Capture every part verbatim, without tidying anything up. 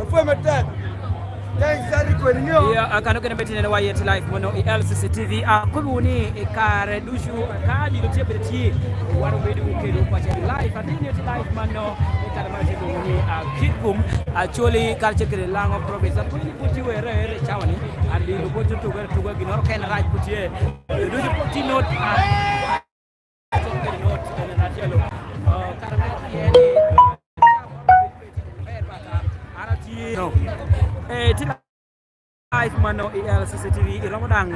Pwe matek. Daŋ icati kwedi ŋeo? Iya, a, kano kene me tinene wa yet live mono i L C C T V. A, kobo ni i kare ducu, ka dilo tye bene tye, wan obedo kede paco live. Atin ni tye live mano, i kare ma tye ni, a, Kitgum, Acholi, karacel kede Lango Province. Atin ni pwod tye were, were i cawa ni, a, dilo pwod tye tuge, tuge, ginnoro kene rac pwod tye. Ducu pwod tye not, a, Eh, tye live mano i L C C T V, iromo daŋ,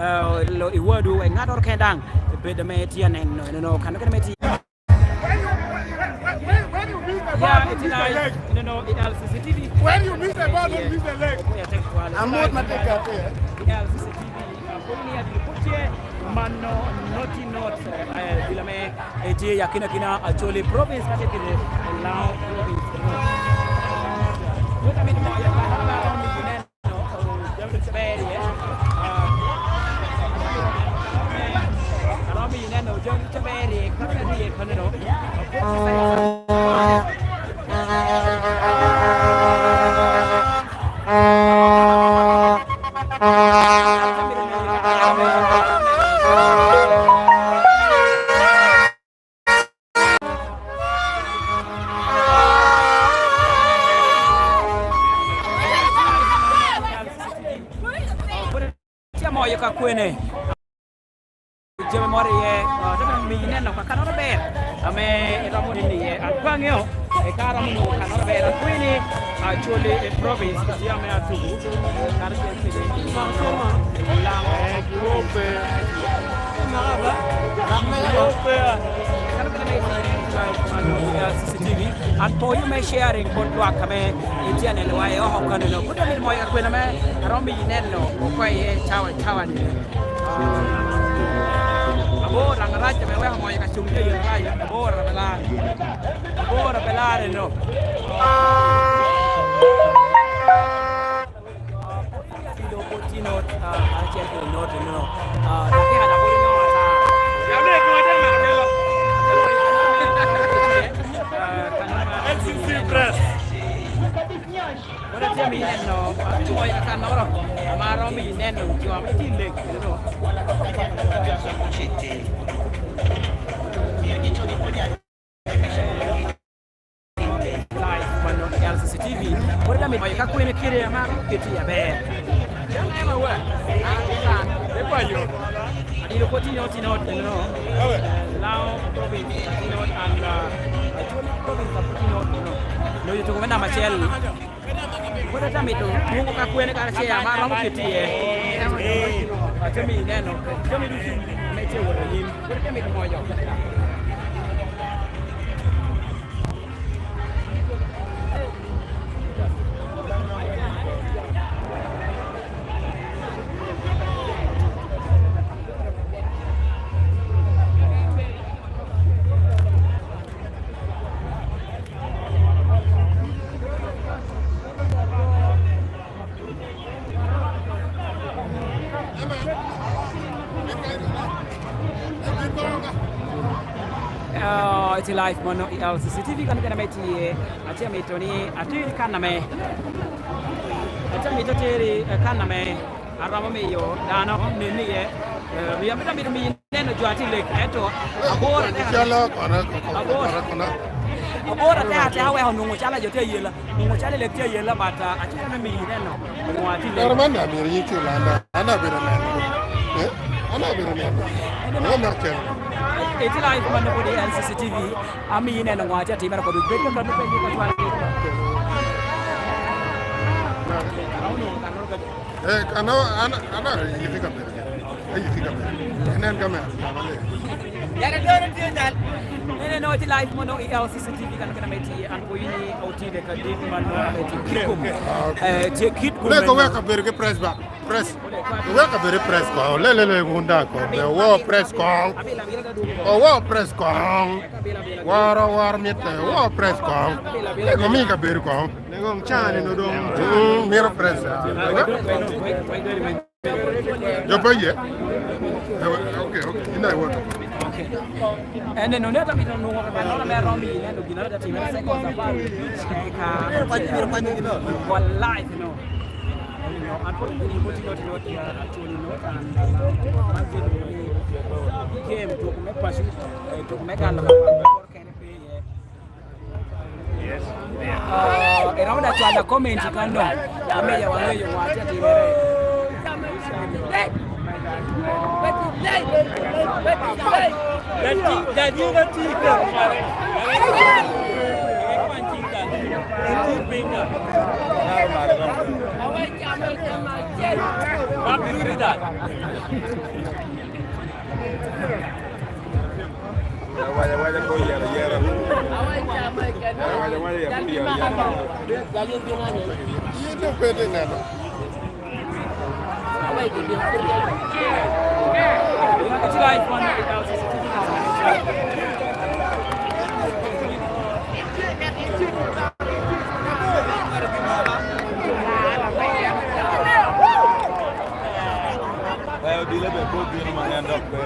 eh, lo i wadu, wek ŋattoro kene daŋ bed ame tye aneno, eno, kano kene me tye. When you, when, when, when, when you miss the ball, don't miss the leg. Yeah, it's live, eno, no, i L C C T V. When you miss the ball, don't miss the leg. Amot matek atir. I L C C T V. Apwony ni adil pwod tye mano, noti not, eh, dilo me, eh, tye i akina akina Acholi Province, kacel kede Lango Province. Wek amito moyo, aromo ineno, eh, jami ducu ber iye. Ah, aromo ineno jami ducu ber iye, kaka tye iye kaneno. Tye moyo ka kwene. Jami moro iye, ah, te bino miyi neno ka kanoro ber, ame iromo nino iye. An pe aŋeo, eka aromo nwoŋo kanoro ber. Akwini, ah, Acholi, eh, Province, tye ame atubu, eh, karacel kede Lango, eh, Group, eh, C C T V. An poyo me sharing bot lwak ame itye aneno wa i oko kaneno. Pwod amito moyo ka kwena me aromo miyi neno oko iye cawa, cawa ni. Abor daŋ arac ame weko moyo ka cung tye i yen arac, abor abelar. Abor abelar eno. Kilo pwod tye not, ah, acel kede not eno. Ah, dakika na pwod inyoŋo ata. Ah, L C C Press. Pwod atye miyo neno, ah, coyo ka kannoro, ama aromo miyo neno jo ame tye i lek, you know. Live mano L C C T V. Pwod amito moyo ka kwene kede ama keti aber. Jam ema wa. Ah, e payo. Adilo ko tino, tino, tino. Lao province, tino, and, uh, Acholi province, tino, tino. No, you took me number ten. Pwod atye amito dwogo ka kwene kara ce ama romo keti iye. Atye miyo neno, jami ducu me ce wot anyim. Pwod atye amito moyo. Ah, tye live mono i L C C T V, kan kene me tye, atye amito ni ater kan ame, atye amito ateri, eh, kan ame aromo miyo dano nen iye, eh, miyo amito, amito miyo neno jo atye i lek, ento abor ateka, abor, abor ateka ateka weko onwoŋo calo jo tye ayela, onwoŋo calo i lek tye ayela, but, uh, acwero me miyi neno onwoŋo atye i lek. Kare man amyero yin cul an daŋ, an abedo neno. Eh? An abedo neno. Ŋo me acel? Iti live man kodi L C C T V, amiyi neno ŋo atye atimere kodi. Bed ka kano penyo ka twal. Eh, kano, an, an ayiki ka bedo. Ayiki ka bedo. Inen ka me. Yare doro tye dal. Ene no ti live mono i L C C T V kan kana meti an ko yini auti de ka dit man no meti Kitgum. Ah, okay. Eh, tye Kitgum. Le ko weka bedo ke press back. Press. Weka bedo press ko. Le, le, le, wun da ko. Be wo press ko. O wo press ko. Waro, waro mitte. Wo press ko. Le ko mi ka bedo ko. Nego cani no dong. Mm, miro press. Jo pe ye? Eh, okay, okay. Ina iwoto. Okay. En eno ni ata mito nwoŋo ka neno ame aromo i neno gin ame atimere seconds apar wic eka. Wallahi, no. An pwod onwoŋo tino tino tye actually no, and, uh, man tye game, tuko me paco, eh, tuko me galo, kene pe iye. Ah, eromo da cwalo comment kan dong. Ame ya wang'eyo wa tye timere. Awaja, awaja, ko yero, yero. Awaja, awaja, yero, yero. Yin dong pe itye neno. Eh, odilo be pe obino ma en dok pe.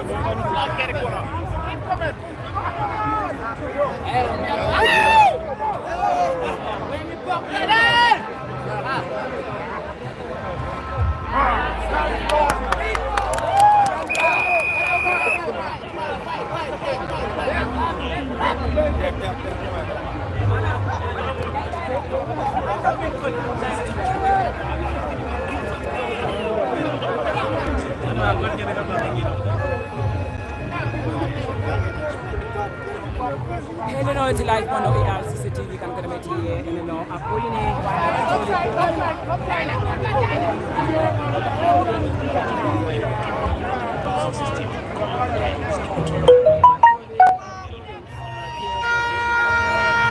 Eno no, it's live mono i R C C T V kan kede me tye, eno no, apwony ni.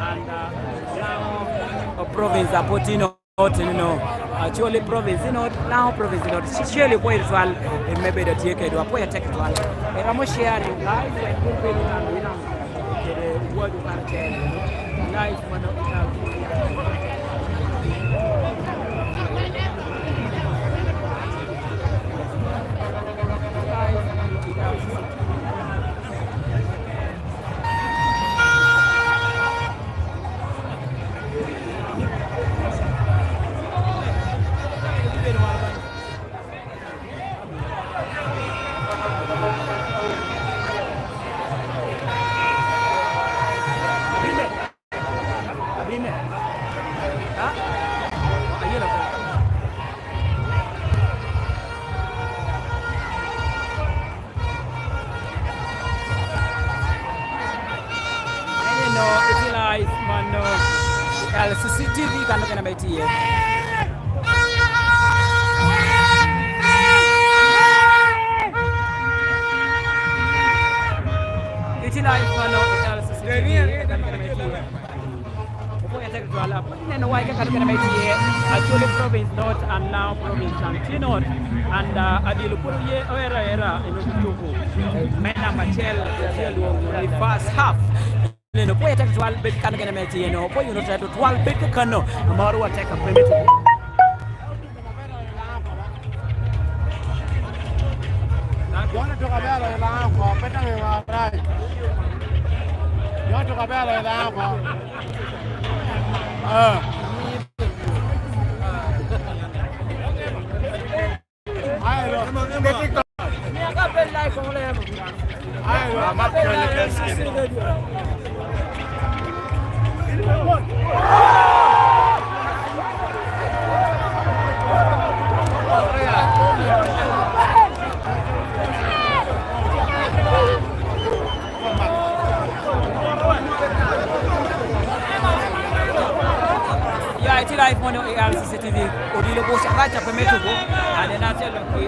And, uh, now, province Apotino. Not, you know, actually province, you know, now province, you know, share it well, and maybe the take it, what take it well. And I'm sharing live and good people, you know, the world you can tell, live, you know, Eno, iti live, mano, L C C T V kan kene ame itye. Iti live, mano, L C C T V kan kene ame itye. Opoyo atek twala. Pwod ineno wa i kakal kene me tye, Acholi Province North and now Province and tye North. And, uh, Adilo pwod oye, oero aera i nwoŋo tuko me namba acel, acel won i first half. Neno, opoyo atek twal bed kan kene me tye no, opoyo no twal bed kakano, amaro wa tek a primitive. Jon otuko abelo i Laŋo oko, pe taŋ i Warai. Jon otuko abelo i Laŋo oko. Ah. Ayo, Ya, iti live mono i R C C T V. Odilo buc arac a pe me tuko. Ane na telo ki.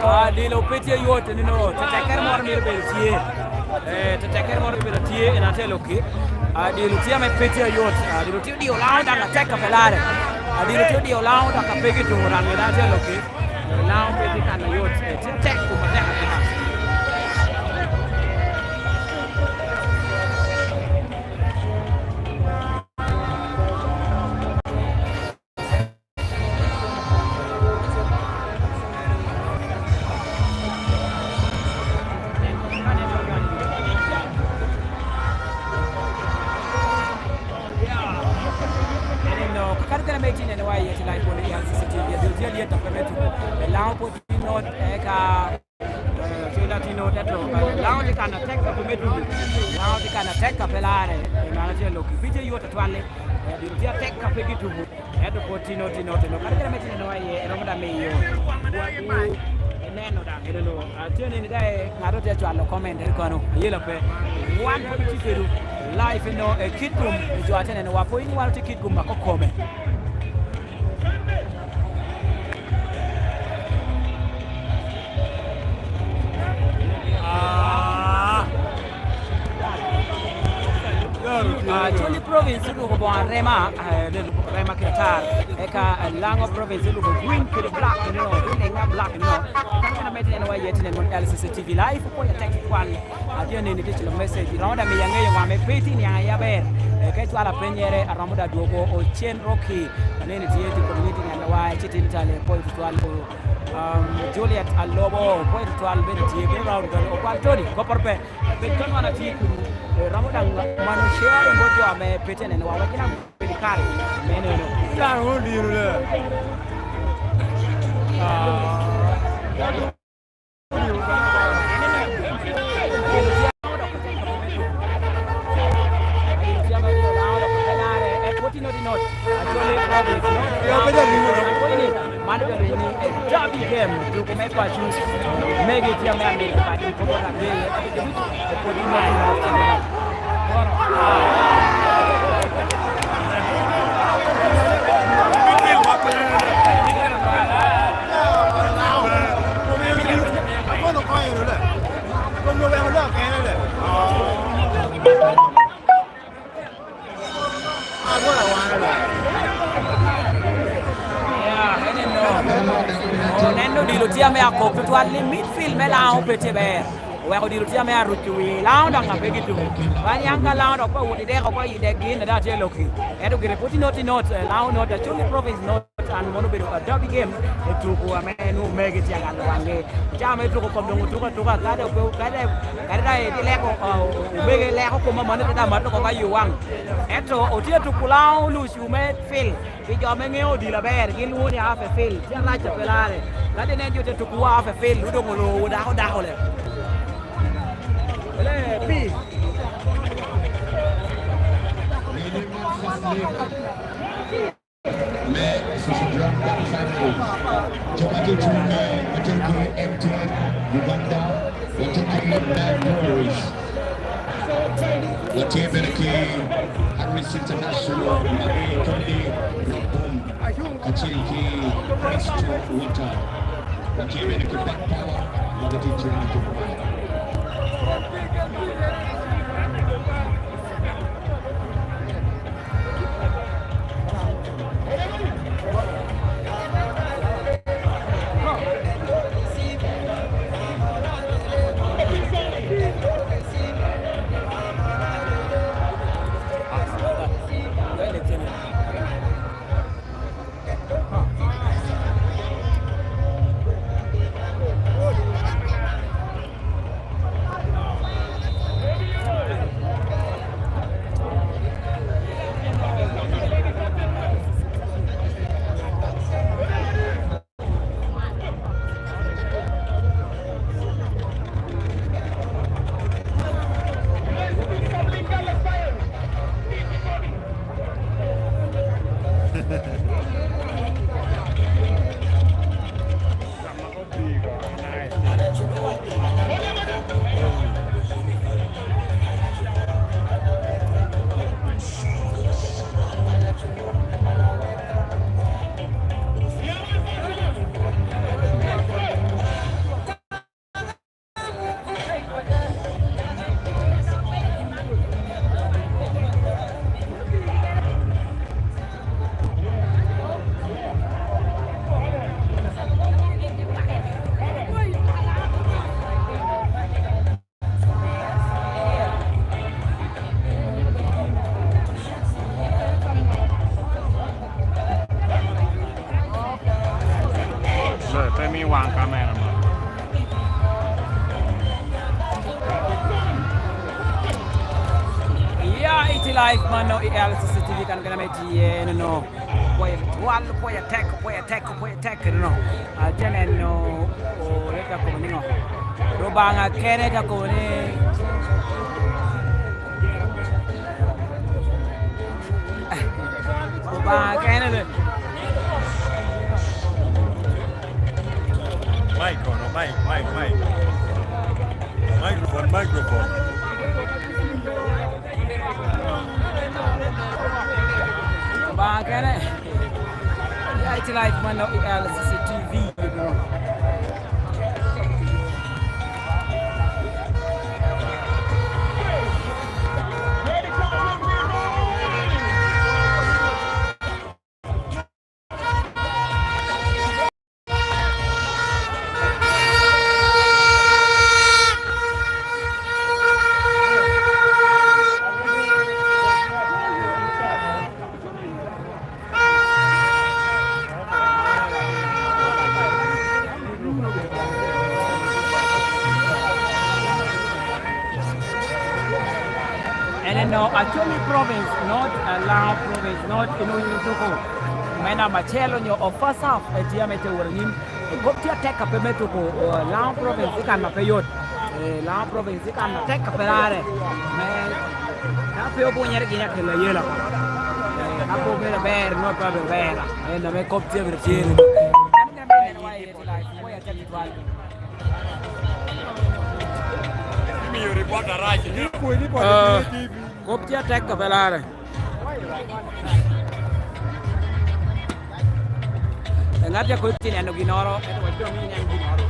Adilo pe tye yot, nino, tetekkere moro myero bed tye. Eh, tetekkere moro myero bed tye, en atelo ki. Adilo tye ame pe tye yot. Adilo tye odiyo Laŋo daŋ atek a pe larre. Adilo tye odiyo Laŋo dok a pe ki tuŋo daŋ, en atelo ki. Laŋo pe tye kan yot. Eh, tye tek kom atek atek. Not, eka, eh, Col Atino te to. Laŋo tye kan atek ka pe me tugo. Laŋo tye kan atek ka pe larre. Pi mano tye lok. Pi tye yot atwal-li. Eh, dul tye atek ka pe gitugo. Ento pwod tino, tino, tino. Kadi kite me tino nwa iye, eromo da miyo. Ineno daŋ, eno no. Atye nini daŋ, eh, ŋat otye acwalo comment eri kono. Ayela pe. Wan pwod otye kede live eno, eh, kit gum, eh, jo atye neno wa. Pwod in wan otye kit gum ma kokome. Ah. Ah, Acholi Province odwogo boŋo arema, eh, ne rema kede atar. Eka, eh, Laŋo Province odwogo green kede black, you know, green and black, you know. Kan kan amedde neno wa iye tinen mon L C C T V live, opwony atek tutwal. Atye nini tye cilo message, romo da miyo aŋeyo ŋo ame pe itye niaŋ aye aber. Eh, ka icwalo apenyere, aromo da dwogo o cen Rocky. Aneni tye the community neno wa, ci tin tale, pwony tutwal, um, Juliet Alobo, pwony tutwal bene tye, bino round gano, okwal Tony, kopporo pe. Piny ka wan atye kunu, eh, romo daŋ mano sharing bot jo ame pe tye neno wa, wek gin abedo kare me neno. Dano odiro le. Ah. Mano bene lwongo ni a derby game, tuko me paco. Megi tye ame amito paco, kop ame ageyo, kop ame ageyo. Yeah, en eno. Oneno odilo tye ame akok tutwal ni midfield me Laŋo pe tye ber. Oweko odilo tye ame aruco wi Laŋo dok ape gituko. Wan yan ka Laŋo dok pe owot i deko oko i dek gin, dok atye lokki. Ento gire pwod tye not, not, eh, Laŋo not, Acholi Province not. An mono obedo a derby game, otuko ame en omege tye aŋalo waŋgi. Caa me tuko kom doŋ otuko atuka, kadi ope, kadi, kadi daŋ ileko, ah, omege leko kom amanno te daŋ mato koko ayo waŋ. Ento otye atuko Laŋo lucu me field, pi jo ame ŋeo odilo aber, gin lwongo ni half a field, tye arac a pe larre. Kadi nen jo te tuko wa half a field, odoŋ olowo dako dako le. Ele, pi. Me Social Drum Battle Finals. Jo ma tye i tung me, ma tye ki M T N Uganda, watye ki Mad Warriors. Watye bene ki Harris International, ma i Tony Nabum, kacel ki Risto Winter. Watye bene ki Back Power, ma gitye i tung me tuko man. Pe mi waŋ kamera mo. Ya, iti live mano i L C C T V kan kena me tye no. Pwoyo twal, pwoyo atek, pwoyo atek, pwoyo atek, no. Atye neno, o, eka kobo niŋo? Rubanga kene ka kobo ni, Rubanga kene le. Mic kono, mic, mic, mic. Microphone, microphone. Ba kene. Ya, it's live, man, no, L C C T V. Ene no, Acholi Province, not, uh, Lango Province, not in Oyutuko. Me namba acel onyo o first half, eh, tye ame te wot anyim. Kop tye atek ape me tuko, eh, Lango Province i kan ape yot. Eh, Lango Province i kan atek ape rare. Me, ka pe obunyere gin akelo ayela. Eh, ka pe obedo aber, nwoŋo pe abedo ber. En ame kop tye abedo tye. Kan gin ame neno wa iye tye live, kwo ya tye tutwal. Imiyo ripot arac. Ah, kop tye atek ape rare. Ŋat a kobo ni neno ginnoro, ento wek doŋ ineno ginnoro.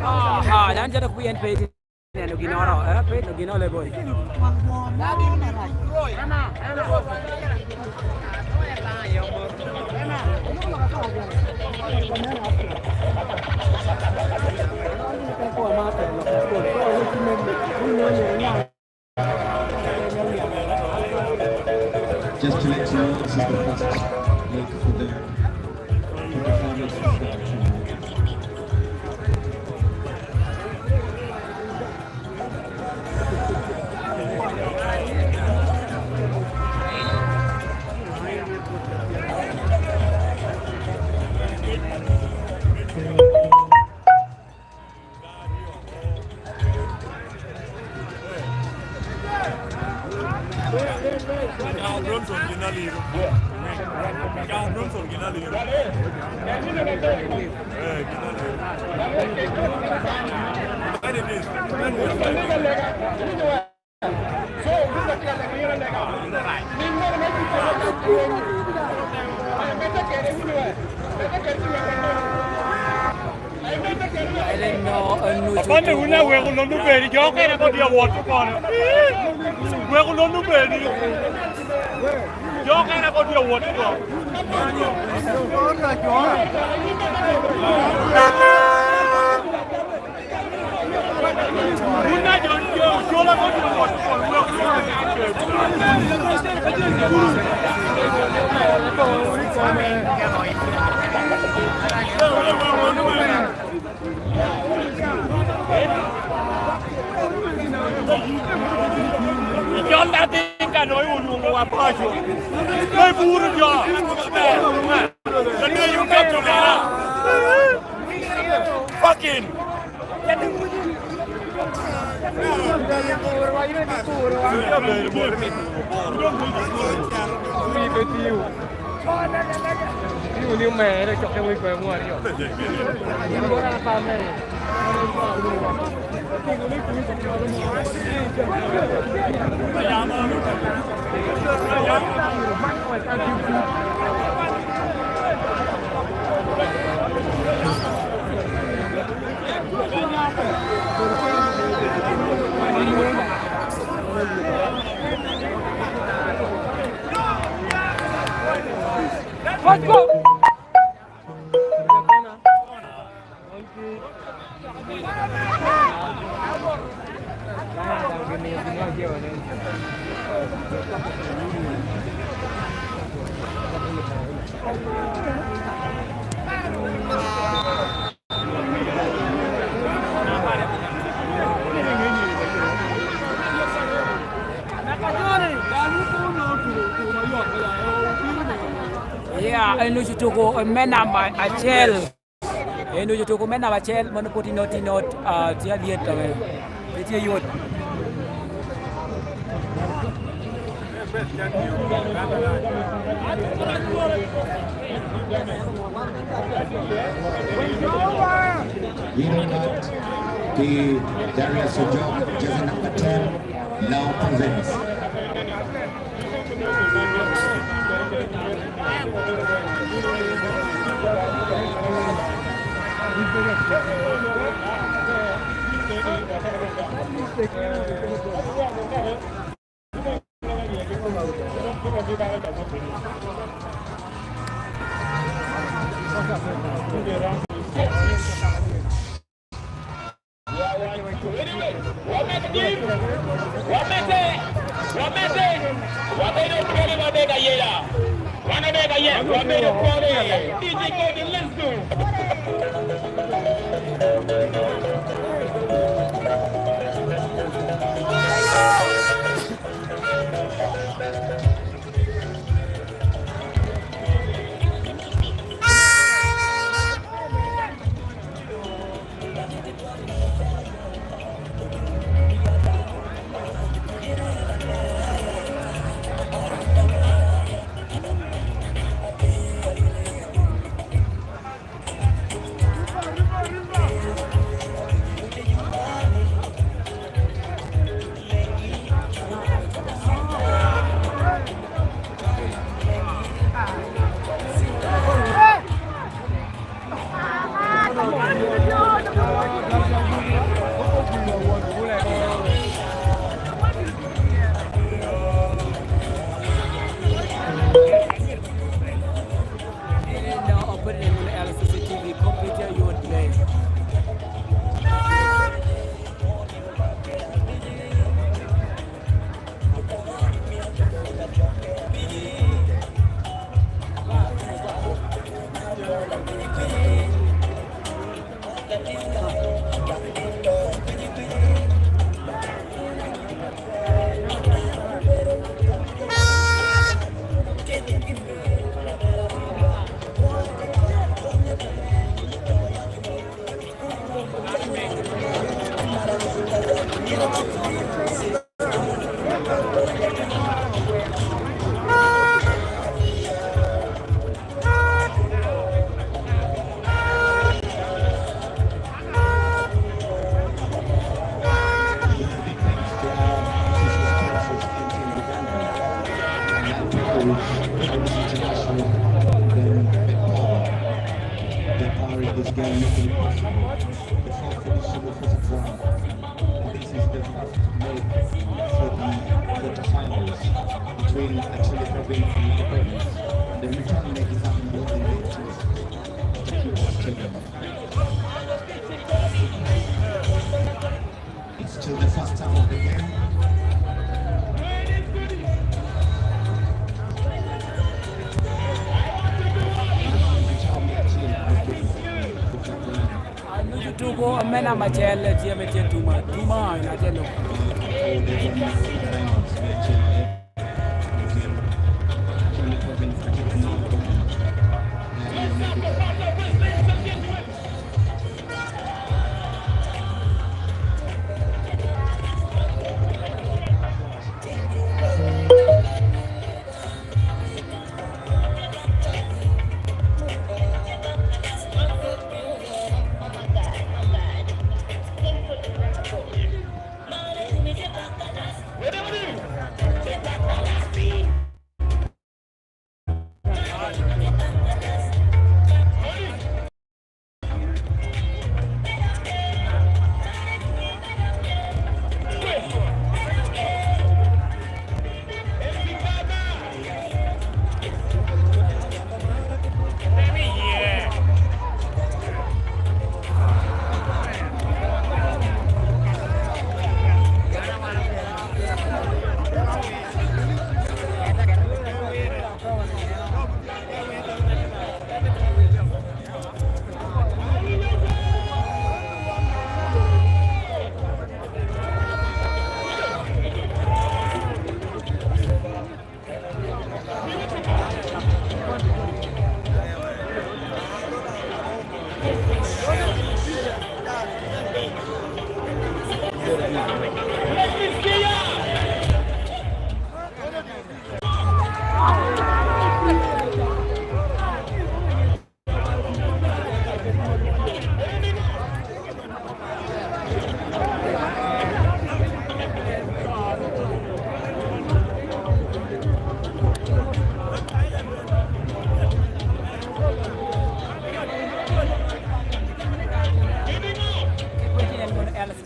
Aha, dan jada kuyen pe neno ginnoro, eh, pe neno ginnoro le boy. Just to let you know, this is the first leg for the, for the final. Camo Bronson gin aliro. Camo Bronson gin aliro. Eh, gin aliro. That it is. Apanne wun aweko lon obedi, jo okene ko dye awot kono. Weko lon obedi. Jo okene ko dye awot kono. Icon datin ka no iwunyuŋo wa paco. Pe buru jo. Fucking. Let's go! Yeah, en ocutuko me namba acel. En ocutuko me namba acel, mano pwod inot inot, ah, tye alyet, eh, pe tye yot. Yero mat pi Darius Ojok, jersey number ten, Lao Province. Wamedde, wamedde, wabedo kede wabed ayela. Wan obed ayela, wabedo kede. D J Gordon, let's go. Eno opwod i nino L C C T V, kop pe tye ayot me. This is the first leg for the quarterfinals between Acholi Province and Lao Province. The return leg is happening in the next week. It's still the first half of the game. Anucu tuko me namba acel tye ame tye Tuma. Tuma en acel.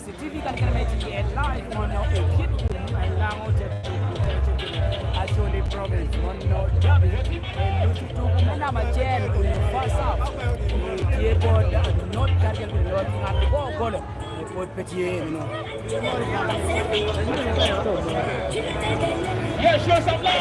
C T V kan kene me tye live mono i Kitgum, i Lango, te tuku, te tuku, Acholi Province, mono Derby, e lutu tuku me namba acel, onyo first half, tye bot North Kargel kede North, ngat go golo, e pwod pe tye, you know. Yes, show some love.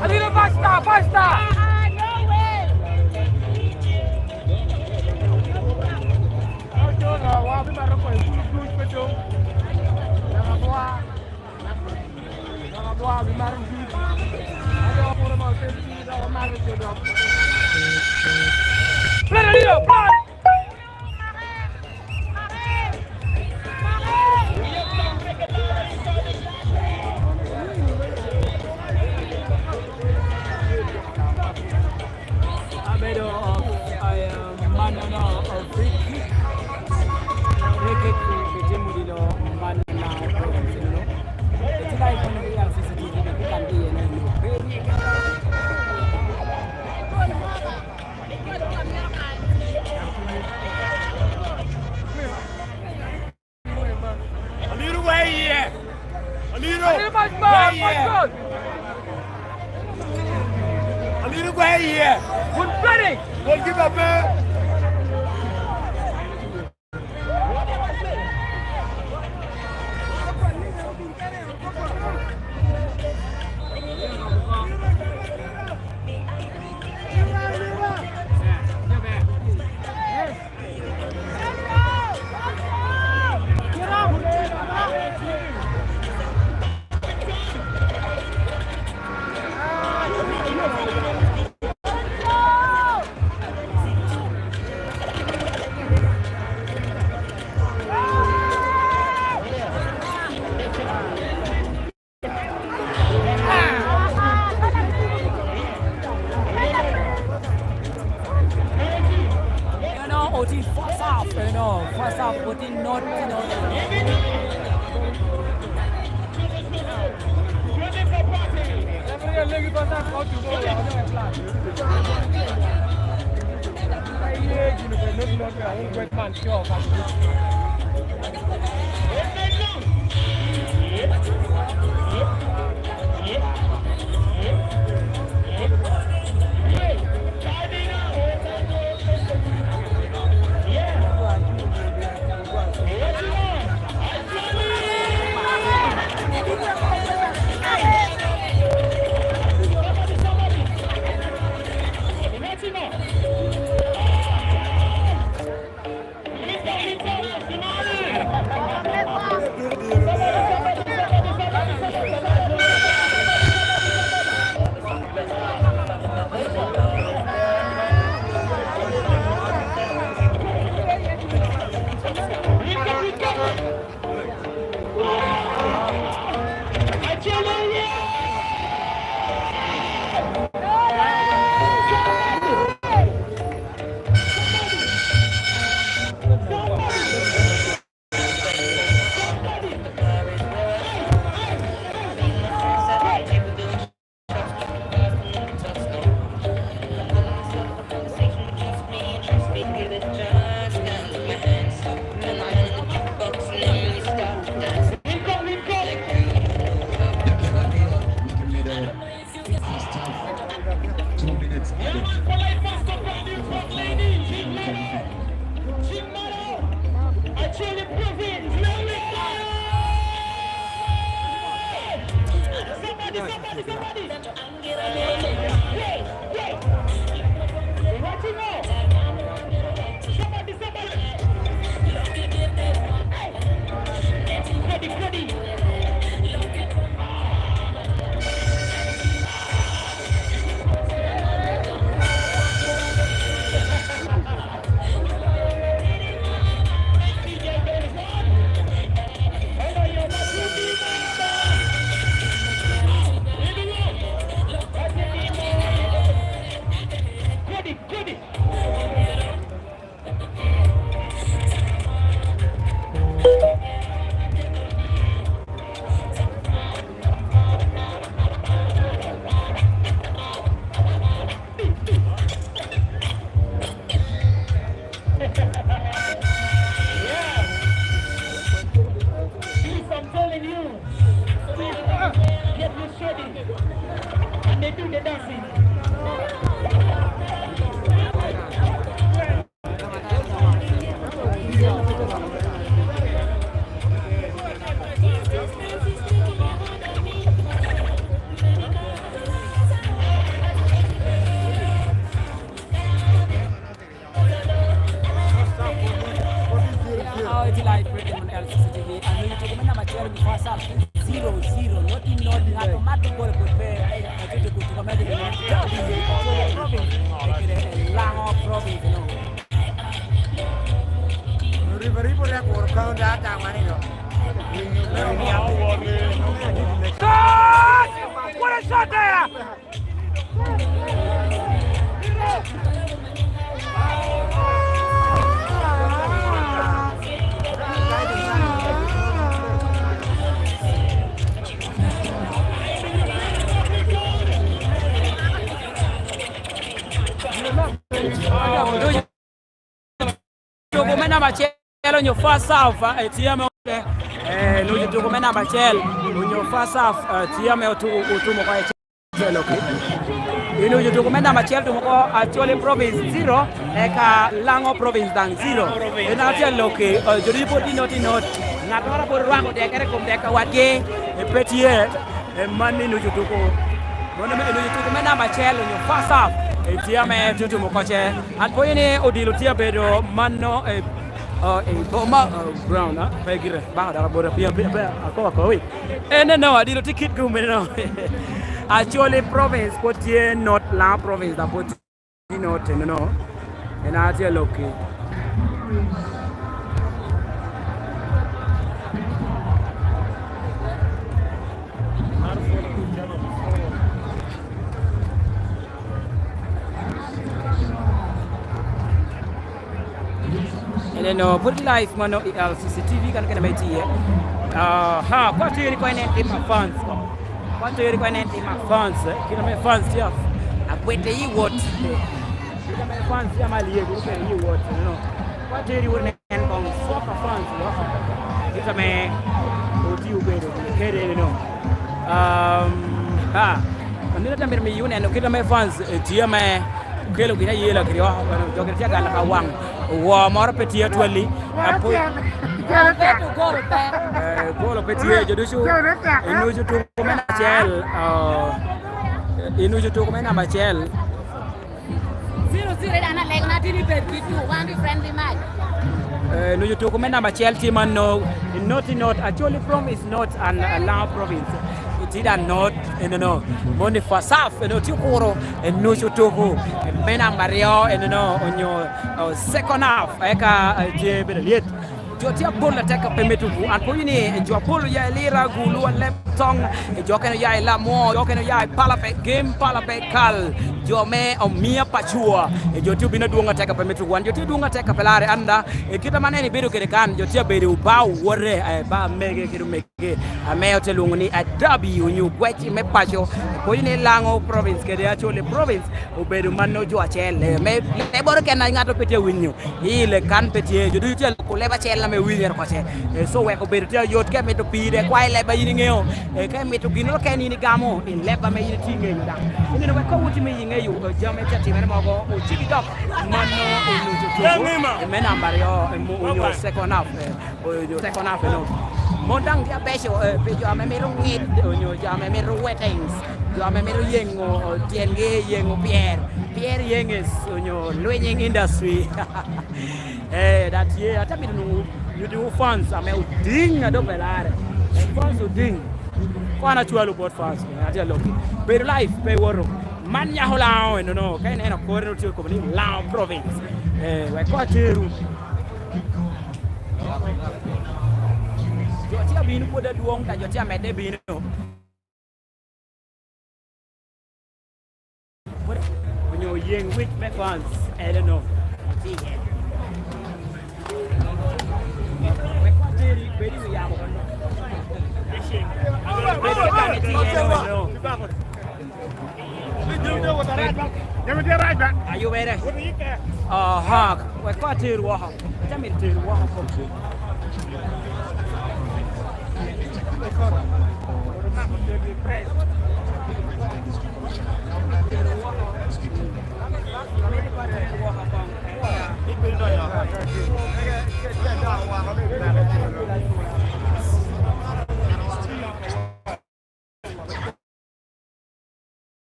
Aliro, basta, basta! Abedo of, I am man no, of free kick. Free kick, bitimo dilo man na program sino. Eti live on the C C T V, the kan di na no. Aliro gwe iye. Aliro gwe iye. Aliro gwe iye. Kun pere. Kun ki babe. Eno oti first half, eno first half oti not, not. Somebody, somebody. Hey, hey. Watch him out. Somebody, somebody. Hey. Cody, Cody. Yeah. Please, I'm telling you. Please, get me sweaty. And they do the dancing. Now it's live streaming on L C C T V. And you took me number twelve before some zero zero. Not in not not not to go to prepare. I think to go to America. Province. Like, uh, Lango province, you know. River, River, like, or count that time, I know. Shot! What a shot there! Tuko me namba acel onyo first half, eh, tye ame, eh, nucu tuko me namba acel onyo first half, eh, tye ame otu-, otumo oko acel, okay. Inucu tuko me namba acel tumo oko Acholi Province zero, eka Lango Province daŋ zero. En acel, okay, eh, jo ducu pwod inot inot. Ŋattoro pwod orwako tekere i kom tekka wadgi, eh, pe tye. E man ni nucu tuko. Mano me nucu tuko me namba acel onyo first half. E tye ame tutumo koce. An pwonyo ni odilo tye abedo mano, e, o, e boma, o, ground, a, pe gire. Ba dara bora pia, pia, pia, ako, ako, wi. E, no, no, odilo tye kit gum, no. Acholi province pwod tye not Lango province, da pwod Ino tenono, en a tye alokki. Eneno, pwod live mano i L C C T V kan kene me tye. Aha, kwa tye ni kwa nen tim a fans. Kwa tye ni kwa nen tim a fans, eh, kit ame fans tye a-, akwete i wot. Kit ame fans tye ama lyego kede i wot, no. Kwa tye ni wot nen kong soka fans, no. Kit ame otye obedo kede, no. Um, ha. Amito tam bino miyo neno kit ame fans, eh, tye ame okelo gin ayela kede oko, jo gin tye agalla ka waŋ. Woo moro pe tye atwali. Apo-, eh, golo pe tye, jo ducu. Inucu tuko me namba acel, ah, inucu tuko me namba acel. Zero zero, dan alego na tini bed ki two, wan bi friendly match. Eh, nucu tuko me namba acel tye man, no, not, not, actually, from is not an, a Lango province. It is a not, you know, moni first half, you know, tye kuro, eh, nucu tuko, eh, me namba aryo, you know, onyo, oh, second half, eka, eh, tye bedo lyet. Jo tye apol atek a pe me tuku. An pwonyo ni jo apol oya i Lira, Gulu, Alem, Tong, jo okene oya i Lamwo, jo okene oya i Palabek, Gem, Palabek, Kal, jo me Omiya, Pacua, jo tye obino adwoŋ atek a pe me tuku. Wan jo tye adwoŋ atek a pe larre. Anda, i kit aman en ibedo kede kan, jo tye abedo ba owote, eh, ba mege kede omege, ame ote lwoŋo ni adabi onyo gwec me paco. Pwonyo ni Lango province kede Acholi province obedo mano jo acel, eh, me, me boro ken a ŋato pe tye awinyo. I le kan pe tye, jo ducu tye aloko leb acel ame winyere koce. Eh, so wek obedo tye ayot ka imito pide, kwa i leb a in iŋeo. Eh, ka imito gin moro ken in igamo, i leb ame in itye iŋeyo daŋ. Ineno wek koŋ wot ime iŋeyo, eh, jami tye atimere mogo, ociki dok. Mano onucu tuko. Eh, me namba aryo, eh, mo-, onyo second half, eh, onyo second half, eno. Mon daŋ tye abeco, eh, pi jo ame mito ŋit, onyo jo ame mito weddings, jo ame mito yeŋo tyengi, yeŋo pyer, pyer yeŋes, onyo lwinying industry. Eh, da tye, ate mito nwoŋo nyutiwu fans ame odiŋ a doŋ pe larre. Fans odiŋ. Kwan acwalo bot fans, atye alok. Bedo live pe iwoto. Man nyako Laŋo enono, ka ineno kore, nwoŋo tye kome ni Laŋo Province. Eh, wek koŋ ateru. Jo tye abino pwod adwoŋ, ka jo tye amedde bino. Onyo yeŋ wic me fans, I don't know. Wek wateri, bed i wi yamo. Bed i kame tye iye, I don't know. Ayubere. Aha, wek koŋ ater woko. Atye amito tero woko kom.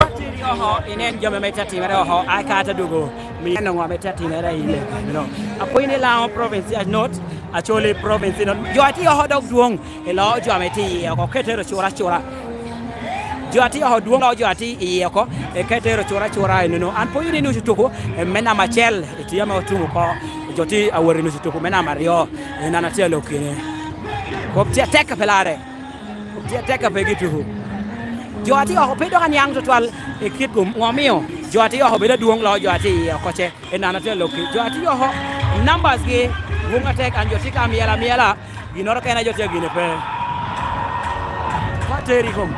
Atiri oko, inen jami ame tye atimere oko, ai ka ate dugo, mi eno ŋo ame tye atimere i Lekono. Apwony ni Laŋo Province is not, Acholi Province is not. Jo atye oko dok dwoŋ, iloo jo ame tye iye oko, ketero cura cura. Jo atye oko dwoŋ, iloo jo atye iye oko, eketero cura cura enono. An pwonyo ni nucu tuku, eh, me namba acel, itye ame otum oko, jo tye awot i nucu tuku me namba aryo, en an atye alok kene. Kop tye atek a pe larre. Tye atek a pe gituku. Jo atye oko pe dok aniaŋ tutwal i kit kom. Ŋo omio? Jo atye oko bedo adwoŋ loo jo atye iye oko ce. En an atye alokki. Jo atye oko, numbers gi dwoŋ atek, an jo tye ka myel amyela. Ginnoro kene jo tye gine pe. Ko ateri kom.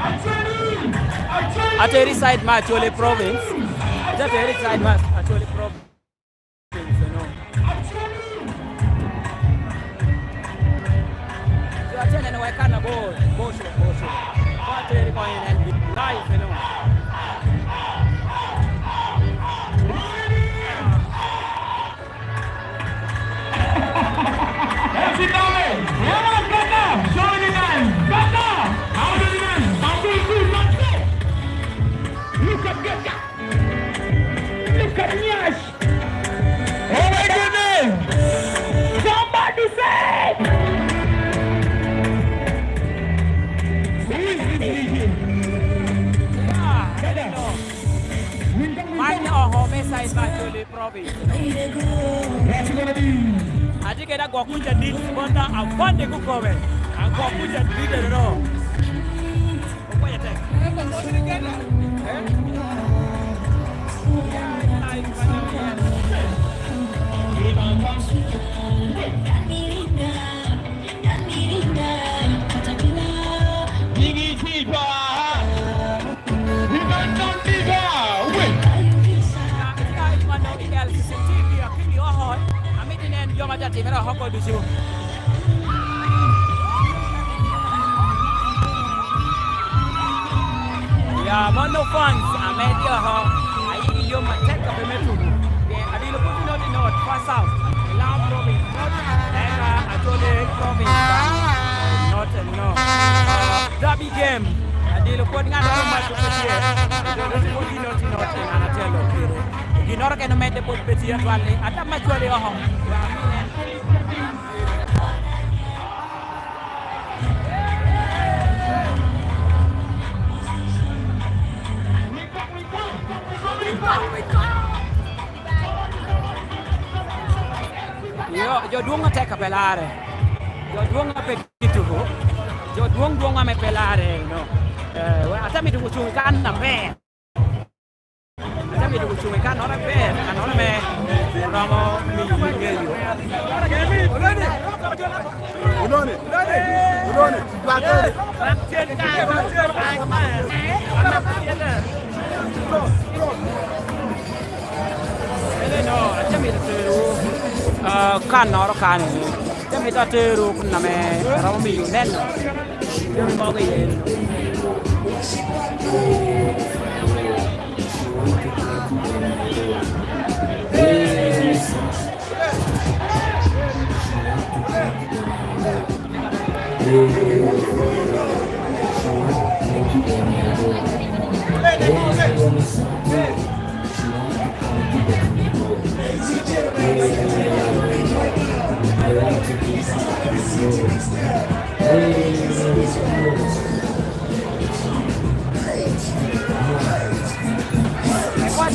Ateri side ma Acholi Province. Atye ateri side ma Acholi Province. Jo atye neno wa i kan abor, boco, boco. Ko ateri ko en en live eno. Everybody, come on, Kaka, show me the man. Kaka, how do you man? I'm doing good, not bad. Look at Kaka. Look at Nyash. Oh my goodness! Somebody say! Who is this D J? Yeah, I don't know. Man, oh, homicide, man, Acholi Province. What you gonna do? Atye kede agwok kuca dit, bota afande kukobe. Agwok kuca dit, I don't know. Amito nen jo ma tye atimere oko ducu. Ya, mano fans ame tye oko, ayiki yom atek a pe me tuko. Pien abino pwod inot inot, first half, Laŋo Province not, eka Acholi Province not, no. Derby game, adilo pwod ŋat mo mac pe tye. Adilo pwod inot inot, en an atye alok pire. Ginnoro kene omedde pwod pe tye atwal ni, ata ma cwali oko. Yo, jo dwoŋ atek a pe larre. Jo dwoŋ a pe gituko. Jo dwoŋ dwoŋ ame pe larre, no. Eh, we, ate mito cuŋ kan aber. Ate mito cuŋ i kannoro aber, kannoro ame romo miyo ŋeyo. Oloni, oloni, oloni, dwagere. Ene no, ate mito tero, ah, kannoro kane. Ate mito atero kun ame romo miyo neno. Kwa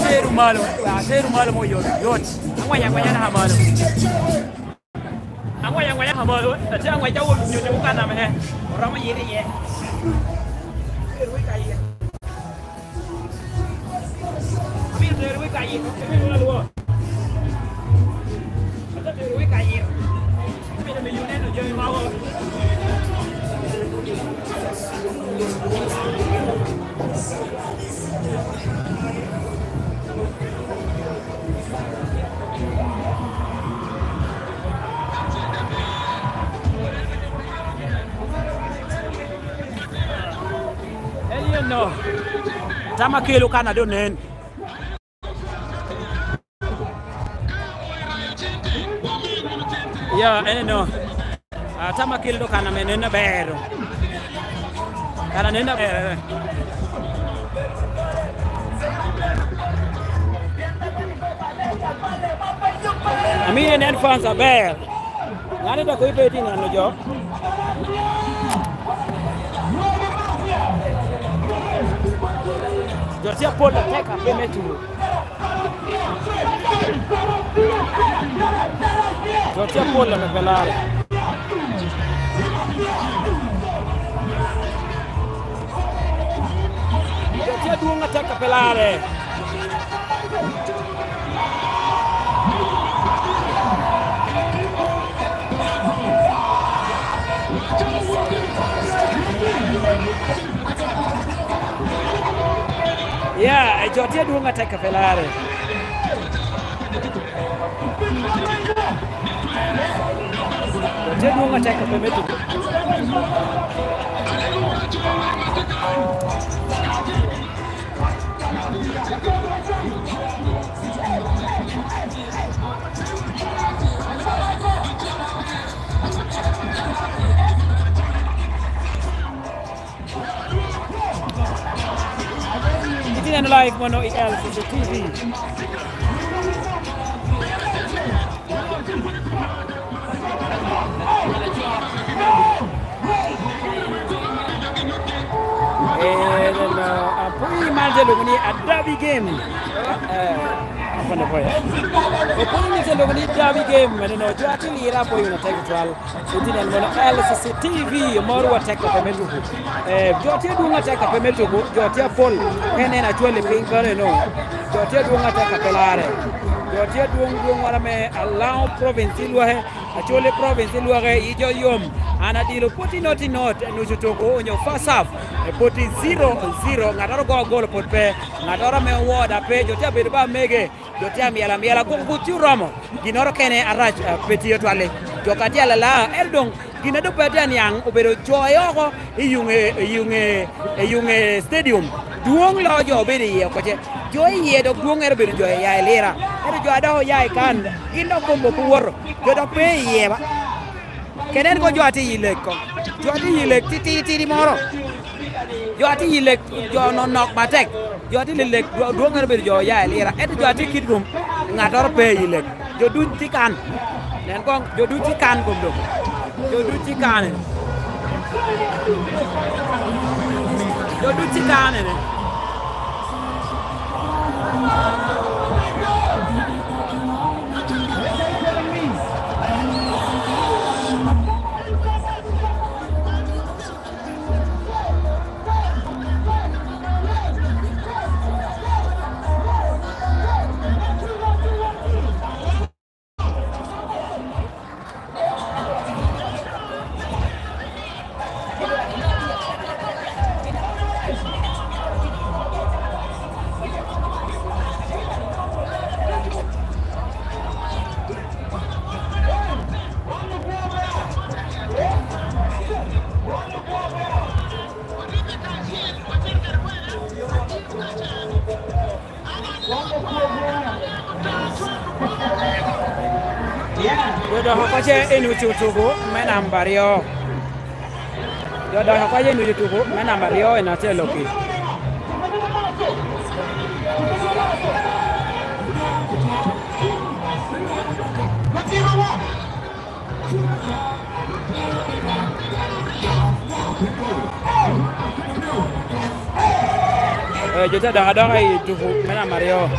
teru malo, teru malo mo yot, yot. Angwanya, angwanya na malo. Angwanya, angwanya na malo. Ate angwanya wo nyuto kana me. Oromo yiri ye. Teru ka ye. Abiro terowu i kacci, abino wunu alwor. Ate terowu i kacci, abino miyo neno jami mogo. En yen no. Tam akelo kan a doŋ nen. Ya, en no. Ah, tam akelo doŋ kan ame nen aber. Kan a nen aber. Amio nen fans aber. Ŋat dok ibed i neno jo. Jo tye apol atek a pe me tuko. Jo tye apol atek pe larre. Jo tye adwoŋ atek a pe larre. Ya, e jo tye adwoŋ atek a pe larre. Jo tye adwoŋ atek a pe me tuko. Itye neno live mono i L C C T V. Eh, apwony man tye lwongo ni a derby game. Eh, apwony, apwony. Apwony ni tye lwongo ni derby game, meno jo atye lira apwony wunu atek tutwal. Itye neno mono L C C T V, moro atek a pe me tuko. Eh, jo tye adwoŋ atek a pe me tuko, jo tye apol. En en acwali piny kare no. Jo tye adwoŋ atek a pe larre. Jo tye adwoŋ, dwoŋ wara me Alao province i lwake. Acholi province i lwake, yi jo yom. An adilo pwod inot inot, nucu tuko onyo first half. Eh, pwod i zero zero, ŋattoro go golo pwod pe. Ŋattoro ame owoda pe, jo tye abedo ba mege. Jo tye amyel amyela, gwoko kuc tye oromo. Ginnoro kene arac, eh, pe tye twalli. Jo ka tye alala, ento doŋ gin a doŋ pe tye aniaŋ obedo coye oko i yuŋe, i yuŋe, i yuŋe stadium. Dwoŋ loo jo obedo iye oko ce. Jo iye dok dwoŋŋere obedo jo iya i lira. Ento jo a dok oya i kan, gin dok kom owoto. Jo dok pe iye ba. Kede en koŋ jo atye i lek koŋ. Jo atye i lek tititidi moro. Jo atye i lek, jo nonok matek. Jo atye i lek, dwo-, dwoŋŋere obedo jo oya i lira. Ento jo atye i kit kom, ŋattoro pe i lek. Jo duc tye kan. Nen koŋ, jo duc tye kan kom doŋ. Jo duc tye kan. Jo duc tye kan ene. Odok oko ce i nucu tuku me namba aryo. Dok akwayo nucu tuko me namba aryo en acel-loki. Eh, jo te dok adoka i tuko me namba aryo.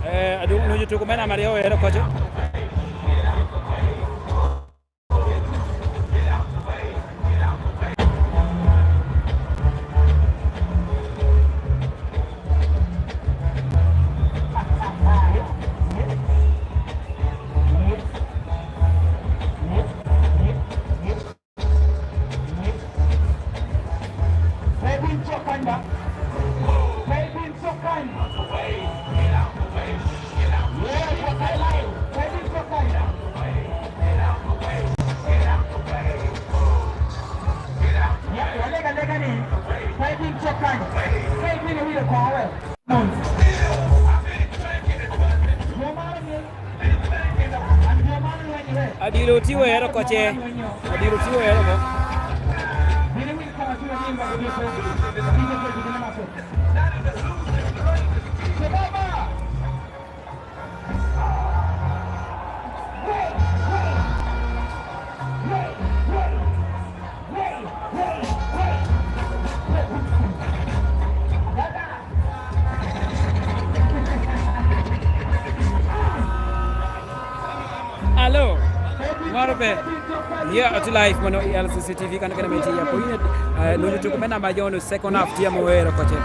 Eh, adwogo nucu tuko me namba aryo ero koco. Adilo tye wero oko ce. Adilo tye wero oko. Alo, ŋor pe. Yeah, atye live mono i L C C T V, kan kene me tiya. Pwony, eh, nucu tuko me namba aryo, second half tye ame owero oko ce.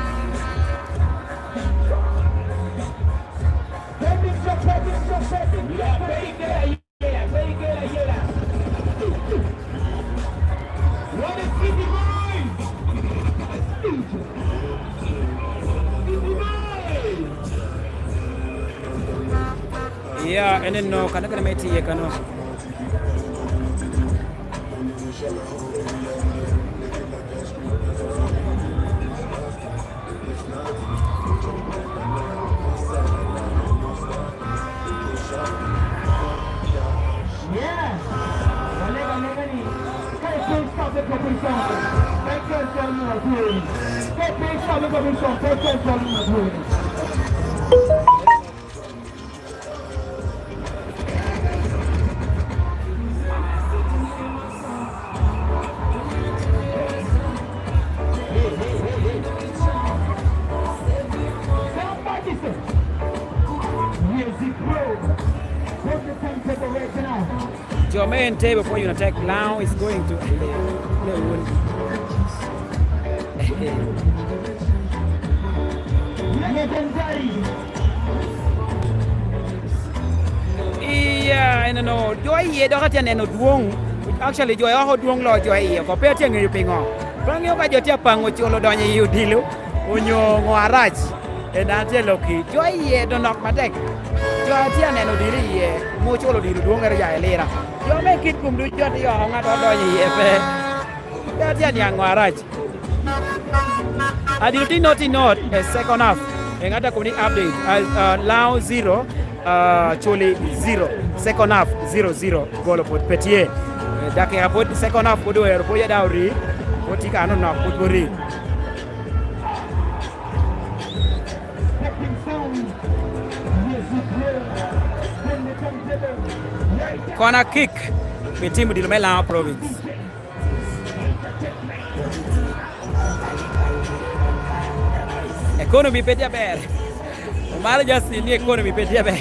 Yeah, en eno, kan kene me tiye kano. Jo me Entebbe opwonyo na tek, Laŋo is going to, le, le wun. Iya, en eno, jo iye dok atye neno dwoŋ. Actually, jo oko dwoŋ lo jo iye oko. Pe atye ŋeyo piŋo. Pe aŋeyo ka jo tye apaŋo cul odonyo i odilo, onyo ŋo arac. En an tye lokki. Jo iye donok matek. Jo atye aneno odilo iye, mo culo odilo dwoŋere ya i lira. Jo me kit kom ducu atye oko, ŋat odonyo iye pe. Pe atye aniaŋ ŋo arac. Adil ti not, ti not, eh, second half. Eŋata koni update. Ah, ah, Laŋo zero, ah, Coli zero. Second half, zero zero. Golo pwod pe tye. Eh, dakika pwod second half pwod owero, pwod ya daŋ ori. Pwod tye ka nonok, pwod ori. Corner kick pi tim odilo me Laŋo Province. Economy pe tye aber. Omaro Justin ni economy pe tye aber.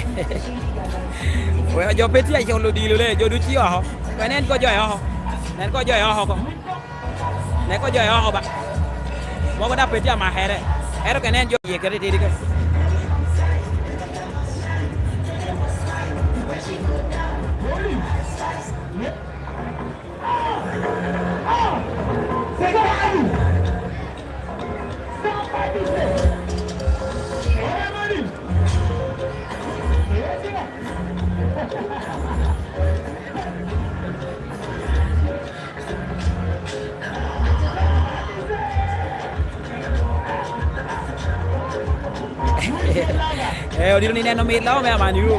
Wek jo pe tye acolo odilo le, jo ducu i oko. Wek nen ko jo i oko. Nen ko jo i oko ko. Neko jo i oko ba. Mogo daŋ pe tye amakere. Ento kene en jo iye kede tidi ke. Eh, odilo ni neno mit lo me aman yu.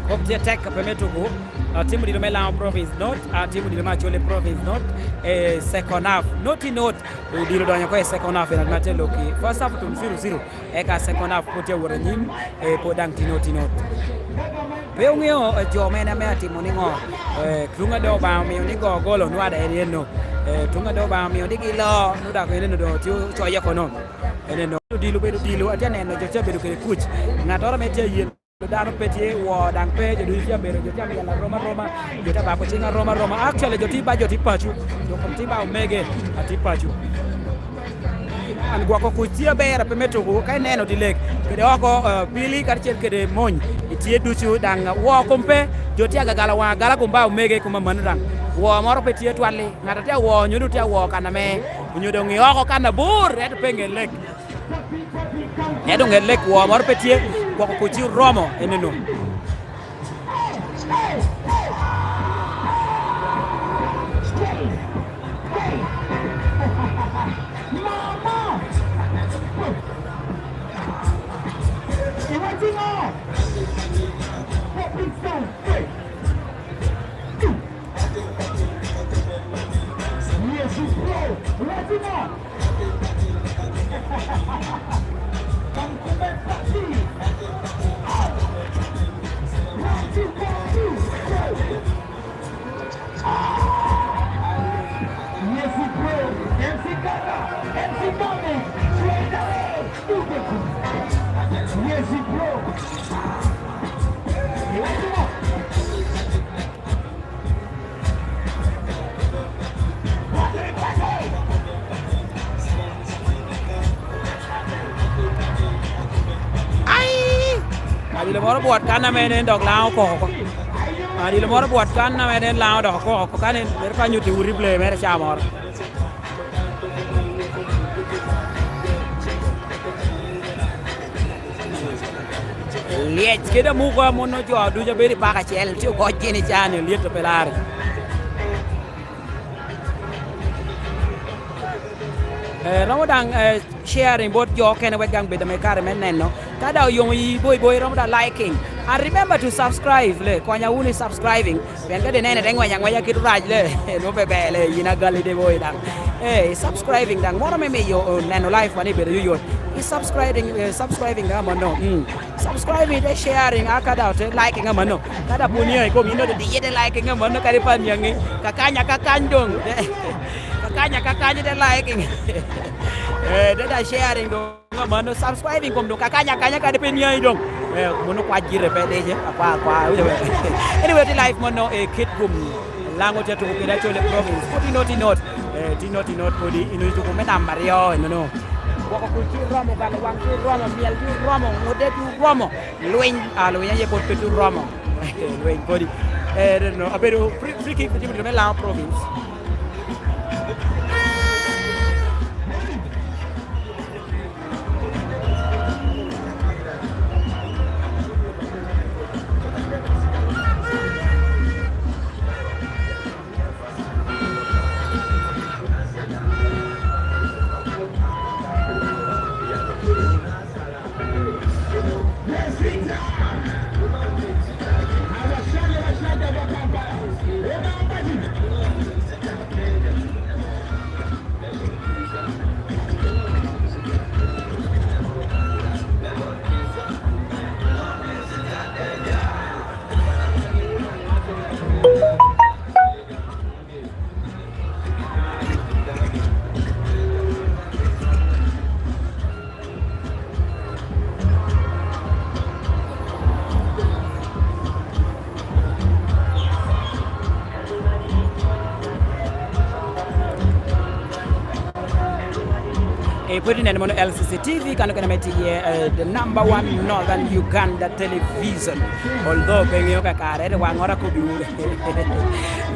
Kop tye tek pe me tuku. Atim odilo me Lango Province North, atim odilo me Acholi Province North, eh, second half. Not in not, odilo donyo ko i second half, en ma tye loki. First half otum zero zero, eka second half pwod tye awot anyim, eh, pwod daŋ tye not in not. Pe oŋeo, eh, jo mene ame atimo niŋo, eh, tuŋ ade Obaŋa omio ni go golo nwada en eno. Eh, tuŋ ade Obaŋa omio ni gilo, nu daŋ en eno doŋ tye ocoye kono. En eno. Odilo bedo odilo, atye neno jo tye abedo kede kuc. Ŋattoro ame tye aye dano pe tye, woo daŋ pe, jo ducu tye abedo, jo tye amyel arom aroma, jo tye abako cing arom aroma. Actually, jo tye ba, jo tye paco, jo kom tye ba omege, atye paco. An gwoko kuc tye aber, ape me tuku, ka ineno dilek, kede oko, eh, pili karacel kede mony, itye ducu daŋ, woo kom pe, jo tye agagala waŋ agala kom ba omege kom amanno daŋ. Woo moro pe tye twalli, ŋat a tye awoo nyo doŋ tye awoo kan ame, onyo doŋ i oko kan abor, ento pe ŋe lek. Ento ŋet lek woo moro pe tye, gwoko kuc ci oromo eneno. Ai! Adilo moro bwot kan ame nen dok Lango okoko oko. Adilo moro bwot kan ame nen Lango dok okoko oko. Ka nen, bedo ka nyutti wuti play mere ca moro. Lyec kede amuka mono jo ducu abedo i paka acel, tye ogoc gin i can, lyet pe lare. Eh, romo daŋ, eh, sharing bot jo okene wek daŋ bed ame kare me neno. Ka daŋ oyomo yi boy boy, romo daŋ liking. And remember to subscribe, le, konya wunu i subscribing. Pien ka de nene te ngwec angweca kit orac le, nwo pe ber le, yin agalli de boy daŋ. Eh, i subscribing daŋ, moro me miyo, oh, neno live wa ni bedo yoyot. I subscribing, eh, subscribing daŋ amanno. Mm. Subscribing, te sharing, aka daŋ te liking amanno. Ka daŋ pwod niaŋ i kom yin, ite diye te liking amanno, kadi pa niaŋi. Kakanya, kakany doŋ. Kakanya, kakany te liking. Eh, te daŋ sharing doŋ. Amanno, subscribing kom doŋ kakanya akanya kadi pe niaŋi doŋ. Eh, mono kwac gire pe dice, akwa, akwa, awinyo ber. Anyway, tye live mono, eh, kit kom Lango tye tuko kede Acholi Province. Pwod inot, inot. Eh, tye inot, inot, pwod inot tuko me namba aryo, enono. Gwoko kuc ci romo, galo waŋ ci romo, myel ci romo, ŋudde ci romo. Lweny, ah, lweny aye pwod pe ci romo. Lweny pwod. Eh, no, abedo free, free kick, me Lango Province. E pwod ineno mono L C C T V, kano kene me tiye, eh, the number one Northern Uganda television. Although pe ŋeo ka kare, ento waŋŋoro akobi wunu.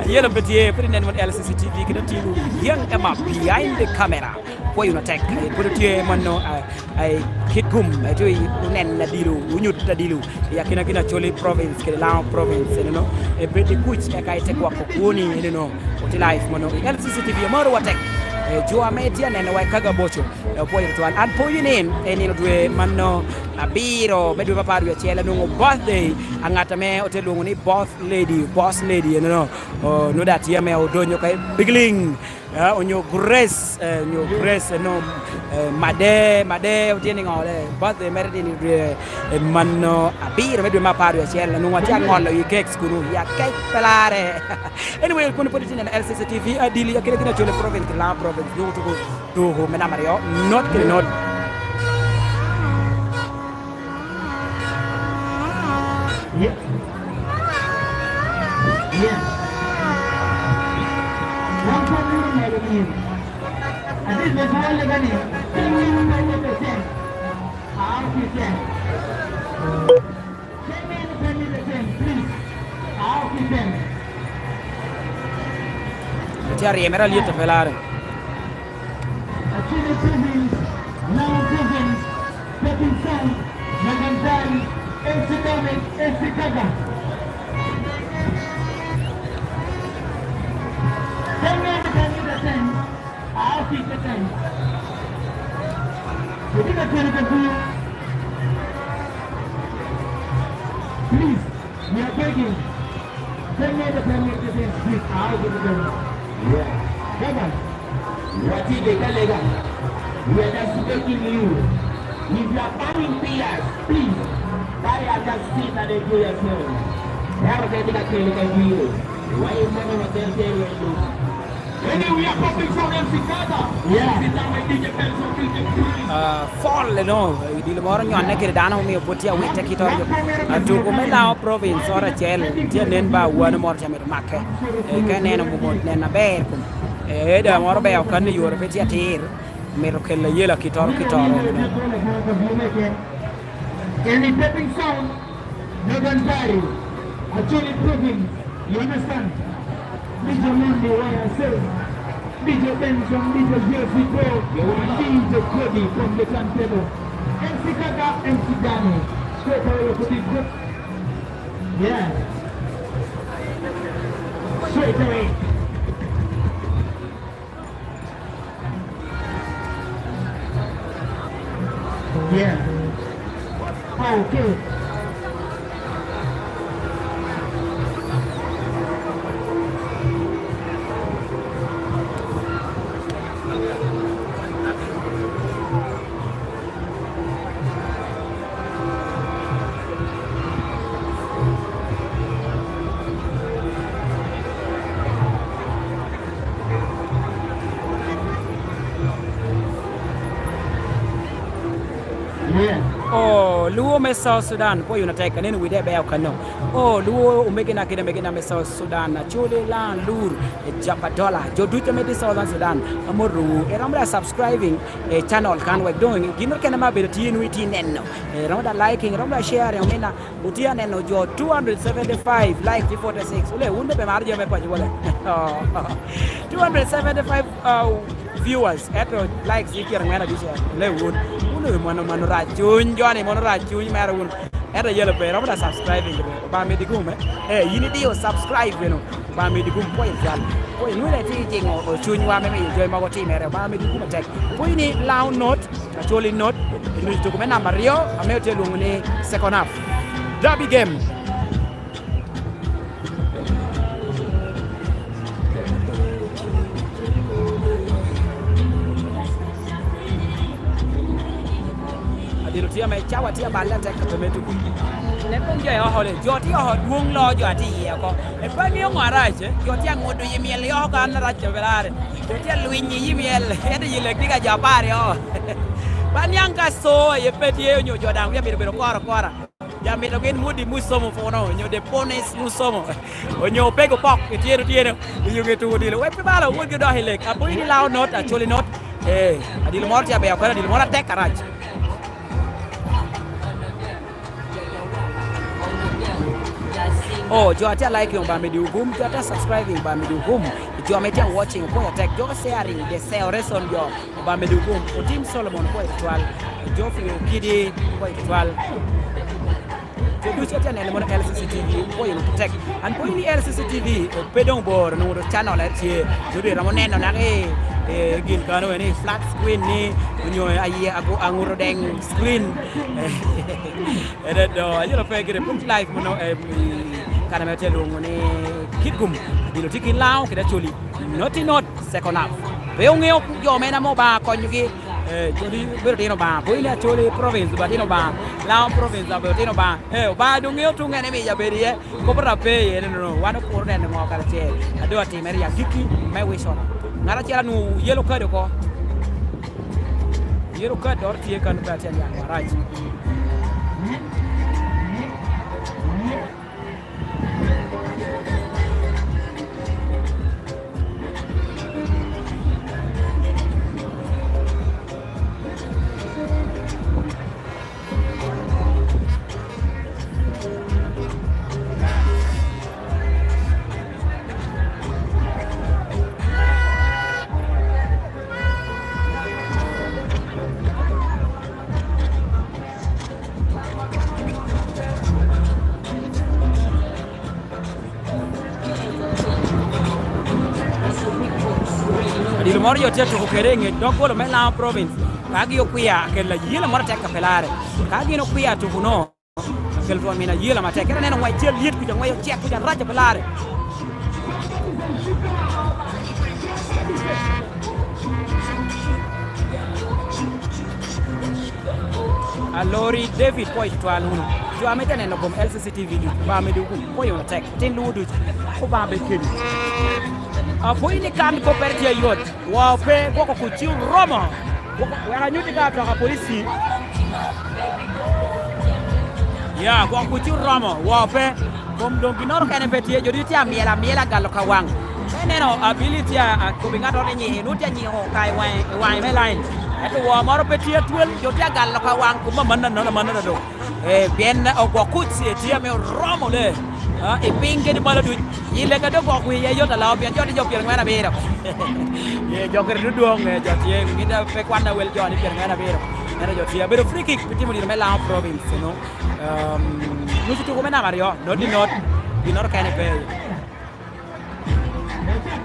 Ayelo pe tye, pwod ineno mono L C C T V, kede tye wunu young Emma behind the camera. Pwoyo wunu tek, eh, pwod tye mono, eh, eh, kit gum, eh, tye onen adilo, onyut adilo. I akinakina Acholi Province kede Lango Province, eneno, ebed i kuc, eka ite gwoko kwoni, eneno, oti live mono i L C C T V, amoro watek. Eh, jo ame tye aneno wa i Kaga Bocho, eh, opwoyo tutwal. An pwoyo ni, eh, nino dwe mano abiro me dwe me apar dwe acel, anwongo birthday a ŋat ame ote lwongo ni Boss Lady, Boss Lady, eneno, oh, nwoda tye ame odonyo ka Big Ling. Ah, onyo Grace, eh, onyo Grace, eh, no, eh, Made, Made, otye niŋo, eh, birthday mere tye ni, eh, eh, mano abiro me dwe me apar dwe acel, onwoŋo atye aŋolo i cakes kunu, ya kec pe larre. Anyway, kun pwod itye neno L C C T V, adili, akina kina Acholi Province, Lango Province, dwogo tuko, tuko me namba aryo, not kede not. Yeah. Yeah. Wan pwod wuro malo myero. Ate jo dwol lega ni, piny ni wun dwol lega cen. Aa, oki cen. Cen ni wun dwol lega cen, please. Aa, oki cen. Atye aryemere alyet, pe larre. Acholi Province, Lango Province, Stepping Stone, Nyangandan, M C Dominic, M C Kaga. Ten minutes, ten minutes, ten. I'll keep the ten. We're gonna turn it to you. Please. We are begging. Ten minutes, ten minutes, ten minutes, please. I'll give it to you. Yeah. Come on. Watye i ka lega. We are just begging you. If you are buying beers, please buy at that seat and enjoy yourself. Ero ka itye ka kelo ka jiro. Why you mama was there, there, there, there. Anyway, we are popping from M C Kaga. Yeah. M C Kaga, D J Benson, D J Prince. Ah, fall, no, idilo moro nyonne kede dano, omiyo pwod tye awitte kit oyo. Atuko me Lango Province, oro acel, tye anen ba awano moro ca mito make. Eh, ka ineno mumot, nen aber kun. Eh, da moro ber okanne yore pe tye atir, mito kelo ayela kitoro kitoro. Any stepping stone, Northern Barrio, Acholi Province, you understand? D J Mondi, what I say? D J Benson, D J Jesse Pro, D J Cody from the turntable. M C Kaga, M C Danny. Straight away to the group. Yeah. Straight away. Yeah. Okay. Yeah. Oh, Luo me South Sudan, pwoyo na tek, aneno wide ber kano. Oh, Luo omegina kede amegina me South Sudan, Acholi, Lango, Lur, eh, Jabadola, jo ducu ame tye i Southern Sudan, amotowu. Iromo da subscribing, eh, channel kan wek doŋ gin kene ma abedo tye nwoŋo itye neno. Eh, iromo da liking, iromo da sharing, omina, otye aneno jo two hundred seventy-five likes ki forty-six. Ole, wun doŋ pe maro jami me paco wala? Two hundred seventy-five, uh, viewers, ento likes i pyerangwen abicel. Ole, wun, wun doŋ mano, mano rac cuny, jo-ni mano rac cuny mere wun. Ento yelo pe, romo da subscribing, Obaŋa medi gume. Eh, yin idiyo subscribe bene. Obaŋa medi gum, pwoyo twal. Pwoyo, nwoŋo itye ijingo cunywa me miyo jami mogo timere. Obaŋa medi gum atek. Pwoyo ni Lango North, Acholi North, i tuko me namba aryo, ame otye lwoŋo ni second half. Derby game. Adilo tye ame cawa tye aballe atek ka pe me tuko. Leb mom jo i oko, jo tye oko dwoŋ loo jo atye iye oko. Epwod miyo ŋo arac, eh? Jo tye aŋudo yi myel i oko kan arac jo pe larre. Jo tye alwiny yi myel, ento yi lek tye ka jo apar i oko. Ba niaŋ ka co aye pe tye onyo jo daŋ tye amito bedo koro kora. Jo amito gin mudi musomo puno, onyo deponis musomo, onyo opego pok i tyeno tyeno, i yo ŋe tuko odilo. Wek pi balo, wot gi dok i lek. Apoyi ni Lango North, Acholi North, Eh, adilo moro tye aber, okelo adilo moro atek arac. Oh, jo atye a like, Obaŋa medi ogum, jo atye a subscribing, Obaŋa medi ogum, jo ame tye a watching, opwoyo atek, jo sharing, the celebration, jo, Obaŋa medi ogum, Otim Solomon, opwoyo tutwal, Geoffrey Okidi, opwoyo tutwal. Jo ducu atye aneno mono L C C T V, opwoyo wunu tek. An pwony ni L C C T V pe doŋ bor, onwoŋo doŋ channel tye. Doŋ doŋ iromo neno naka i, i gin kano eni, flat screen ni, onyo aye agu-, aŋuto deŋ screen. Ene do, ayelo pe gire put live mono, eh, i kare ame tye lwoŋo ni Kitgum, adilo tye ki Laŋo kede Acholi. Not in not, second half. Pe oŋeo jo mene ame Obaŋa konyogi. Eh, Acholi bedo tino Obaŋa. Pwony ni Acholi province, ba tino Obaŋa. Laŋo province, ba bedo tino Obaŋa. Eh, Obaŋa doŋ ŋeo tuŋ en imiyo abedo iye. Kop ata pe iye, no, no, no. Wan okuro neno ŋo karacel. A doŋ atimere i agikki me wic ono. Ŋat acel anwoŋo yellow card oko. Yellow card doro tye kan pe atye aniaŋ arac. Adilo moro jo tye atuko kede i ŋet dog golo me Laŋo Province. Ka gin okwia, akelo ayela moro atek a Pelare. Ka gin okwia atuko no, akelo twon min ayela matek. Kit aneno ŋwec tye alyet kuca, ŋwec ocek kuca, arac a Pelare. Alori David, pwoyo tutwal wunu. Jo ame tye neno kom L C C T V ducu, Obaŋa medi ogum, pwoyo wunu tek. Tin luwo ducu, Obaŋa bed kedi. Apwony ni kan koppere tye ayot, wa ope gwoko kuc ci oromo. Gwoko, wek anyutti ka atoka polici. Ya, gwoko kuc ci oromo, wa ope. Kom doŋ ginnoro kene pe tye, jo ducu tye amyel amyel agalo ka waŋ. Ka ineno abili tye a, a, kobi ŋattoro ni nyiŋe, nwoŋo tye anyiko ka i waŋe, i waŋe me line. Ento woo moro pe tye atwel, jo tye agalo ka waŋ, kom amannono, amannono doŋ. Eh, pien ogwok kuc tye ame oromo le. Ah, i piny kede malo duc. I lega dok gwok wiye yot alawa, pien jo tye jo pyerangwen abiro. Eh, jo kede dudwoŋ, eh, jo tye, gin daŋ pe kwan awel jo ni pyerangwen abiro. Ento jo tye abedo free kick, pi timo diro me Laŋo Province, you know. Um, nucu tuko me namba aryo, not in not, ginnoro kene pe.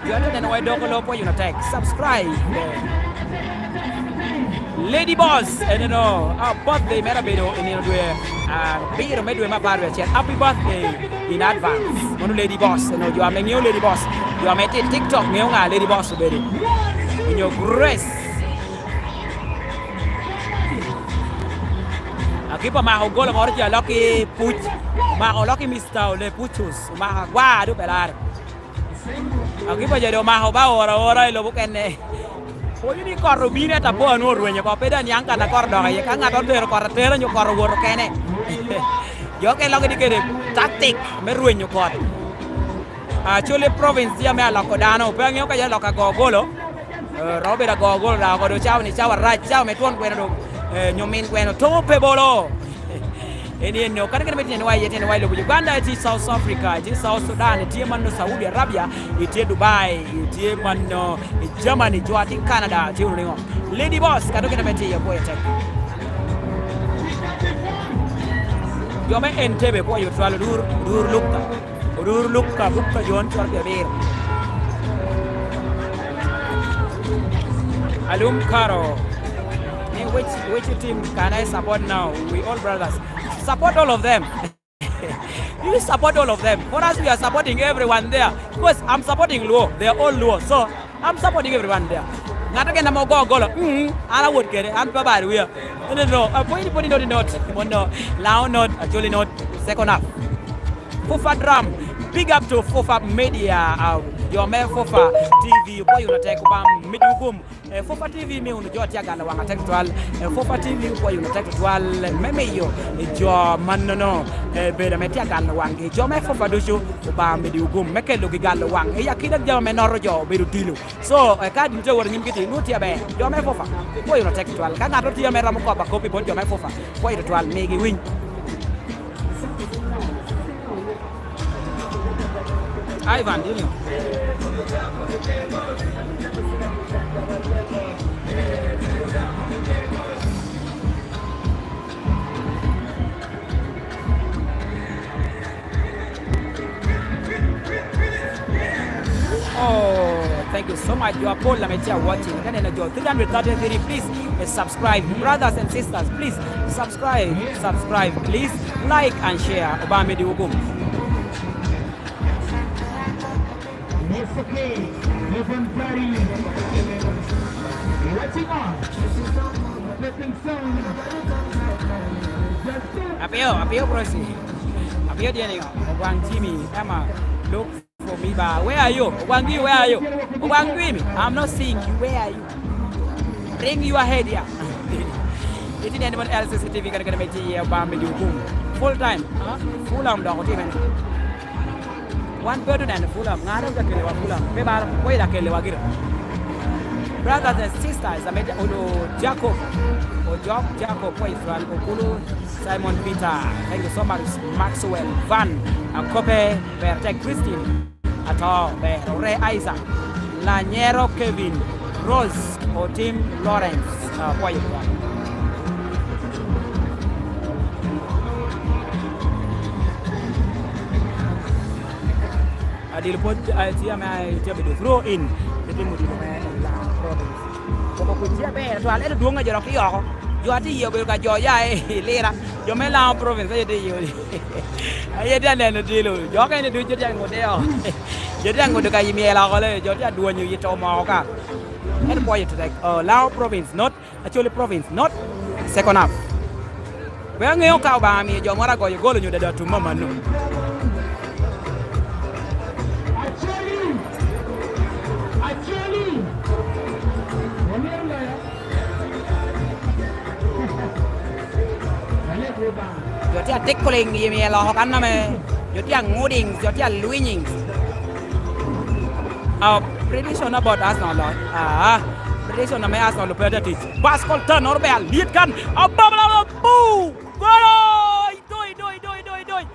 Jo ate neno wa i doko lobo, pwoyo wunu tek. Subscribe. Lady Boss, eneno, ah, birthday mere abedo i nino dwe, ah, abiro me dwe me apar wie acel. Happy birthday in advance. Mano Lady Boss, eneno jo ame ŋeo Lady Boss, jo ame tye i TikTok ŋeo ŋa Lady Boss obedo. Onyo Grace. Akipa omako golo moro ca lok i Puc, omako lok i Mister Ole Pucus, omako agwa, doŋ pe lare. Akipa ja doŋ omako ba ora ora i lobo kene. Pwonyo ni kot obino, ento apo anwoŋo orwenyo oko, pe daŋ niaŋ kan a kot odok iye. Ka ŋat otero kot atera, nyo kot owoto kene. Jo okene lok gitye kede tactic me rwenyo kot. Acholi province tye ame aloko dano, pe aŋeo ka ya aloko ago golo. Eh, romo bedo ago golo daŋ oko, doŋ cawa ni cawa rac, cawa me twon gweno doŋ, eh, nyo min gweno toŋo pe bolo. En yen no, kadi kene me tyen wa iye, tyen wa i lobo Uganda, itye South Africa, itye South Sudan, itye mano Saudi Arabia, itye Dubai, itye mano i Germany, jo atye Canada, tye wunu niŋo? Lady Boss, kadi kene me tye iye, pwoyo tek. Jo me Entebbe, pwoyo twal, odur, odur Lukka. Odur Lukka, Lukka John, cwar pi abiro. Alum Karo. Ni which, which team can I support now? We all brothers. Support all of them. You support all of them. For us, we are supporting everyone there. Because I'm supporting Luo. They are all Luo. So, I'm supporting everyone there. Ŋat kene ame ogo golo, mm, an awot kede, an pe abaro wiya. No, no, no. Apwony ni pwod inot inot. Mono, Laŋo not, Acholi not, second half. Fufa Drum, big up to Fufa Media, uh, jo me Fufa T V, opwoyo wunu tek, Obaŋa medi ogum. Eh, Fufa T V miyo wunu jo tye agalo waŋ atek tutwal. Eh, Fufa T V opwoyo wunu atek tutwal me miyo, eh, jo mannono, eh, bedo ame tye agalo waŋgi. Jo me Fufa ducu, Obaŋa medi ogum me kelogi galo waŋ. I akina jami ame noto jo obedo dilo. So, eh, ka dino tye wot i nyimgi ti, nwoŋo tye aber. Jo me Fufa, opwoyo wunu atek tutwal. Ka ŋato tye ame romo kobo akop i bot jo me Fufa, opwoyo tutwal, migi winy. Ivan, dini. Oh, thank you so much. You are Paul Lametia watching. Ka neno jo three hundred thirty-three, please, eh, subscribe. Brothers and sisters, please subscribe, subscribe, please like and share. Obaŋa medi ogum. It's okay. Even very. Watching on. Getting sound. Just do. Apio, apio, Prosi. Apio, Daniel. Obaŋa Jimmy, Emma, look for me, ba. Where are you? Obaŋa Jimmy, where are you? Obaŋa Jimmy, I'm not seeing you. Where are you? Bring your head here. Iti neno man L C C T V kare kare me tiye, Obaŋa medi ogum. Full time. Huh? Full time dok otimene. Wan pe otu neno Fulham, ŋa dok akelewa Fulham? Pe balo, koyi dok akelewa gire. Brothers and sisters, ame ja-, Olo Jacob, Ojok Jacob, koyi Israel, Okulu Simon Peter, thank you so much, Maxwell Van, Akope, ber tek Christine, Ato, ber, Ore Isaac, Lanyero Kevin, Rose, Otim Lawrence, ah, kwayo kwan. Adil pwod, ah, tye ame, ah, tye abedo throw in, itimo odilo me Lango Province. Koko kuc tye aber, twal, ento dwoŋ a jo dok tye oko. Jo a tye iye obedo ka jo ya i Lira, jo me Lango Province, aye tye iye. Aye tye aneno dilo. Jo okene ducu tye aŋude oko. Jo tye aŋudo ka i myel oko le, jo tye adwonyo i to moko ka. Ento pwoyo tek. Oh, Lango Province, not Acholi Province, not second half. Pe aŋeo ka Obaŋa miyo jo moro agoyo gol onyo dada tum amanno. Acholi! Acholi! Wamito loyo. Jo tye atikkuliŋ i myel oko kan ame jo tye aŋudiŋ, jo tye alwinyiŋ. Ah, prediction about Arsenal, ah, prediction ame Arsenal pe tic. Pascal Turner be alyet kan. Ababala, bu! Golo! Doi, doi, doi, doi, doi.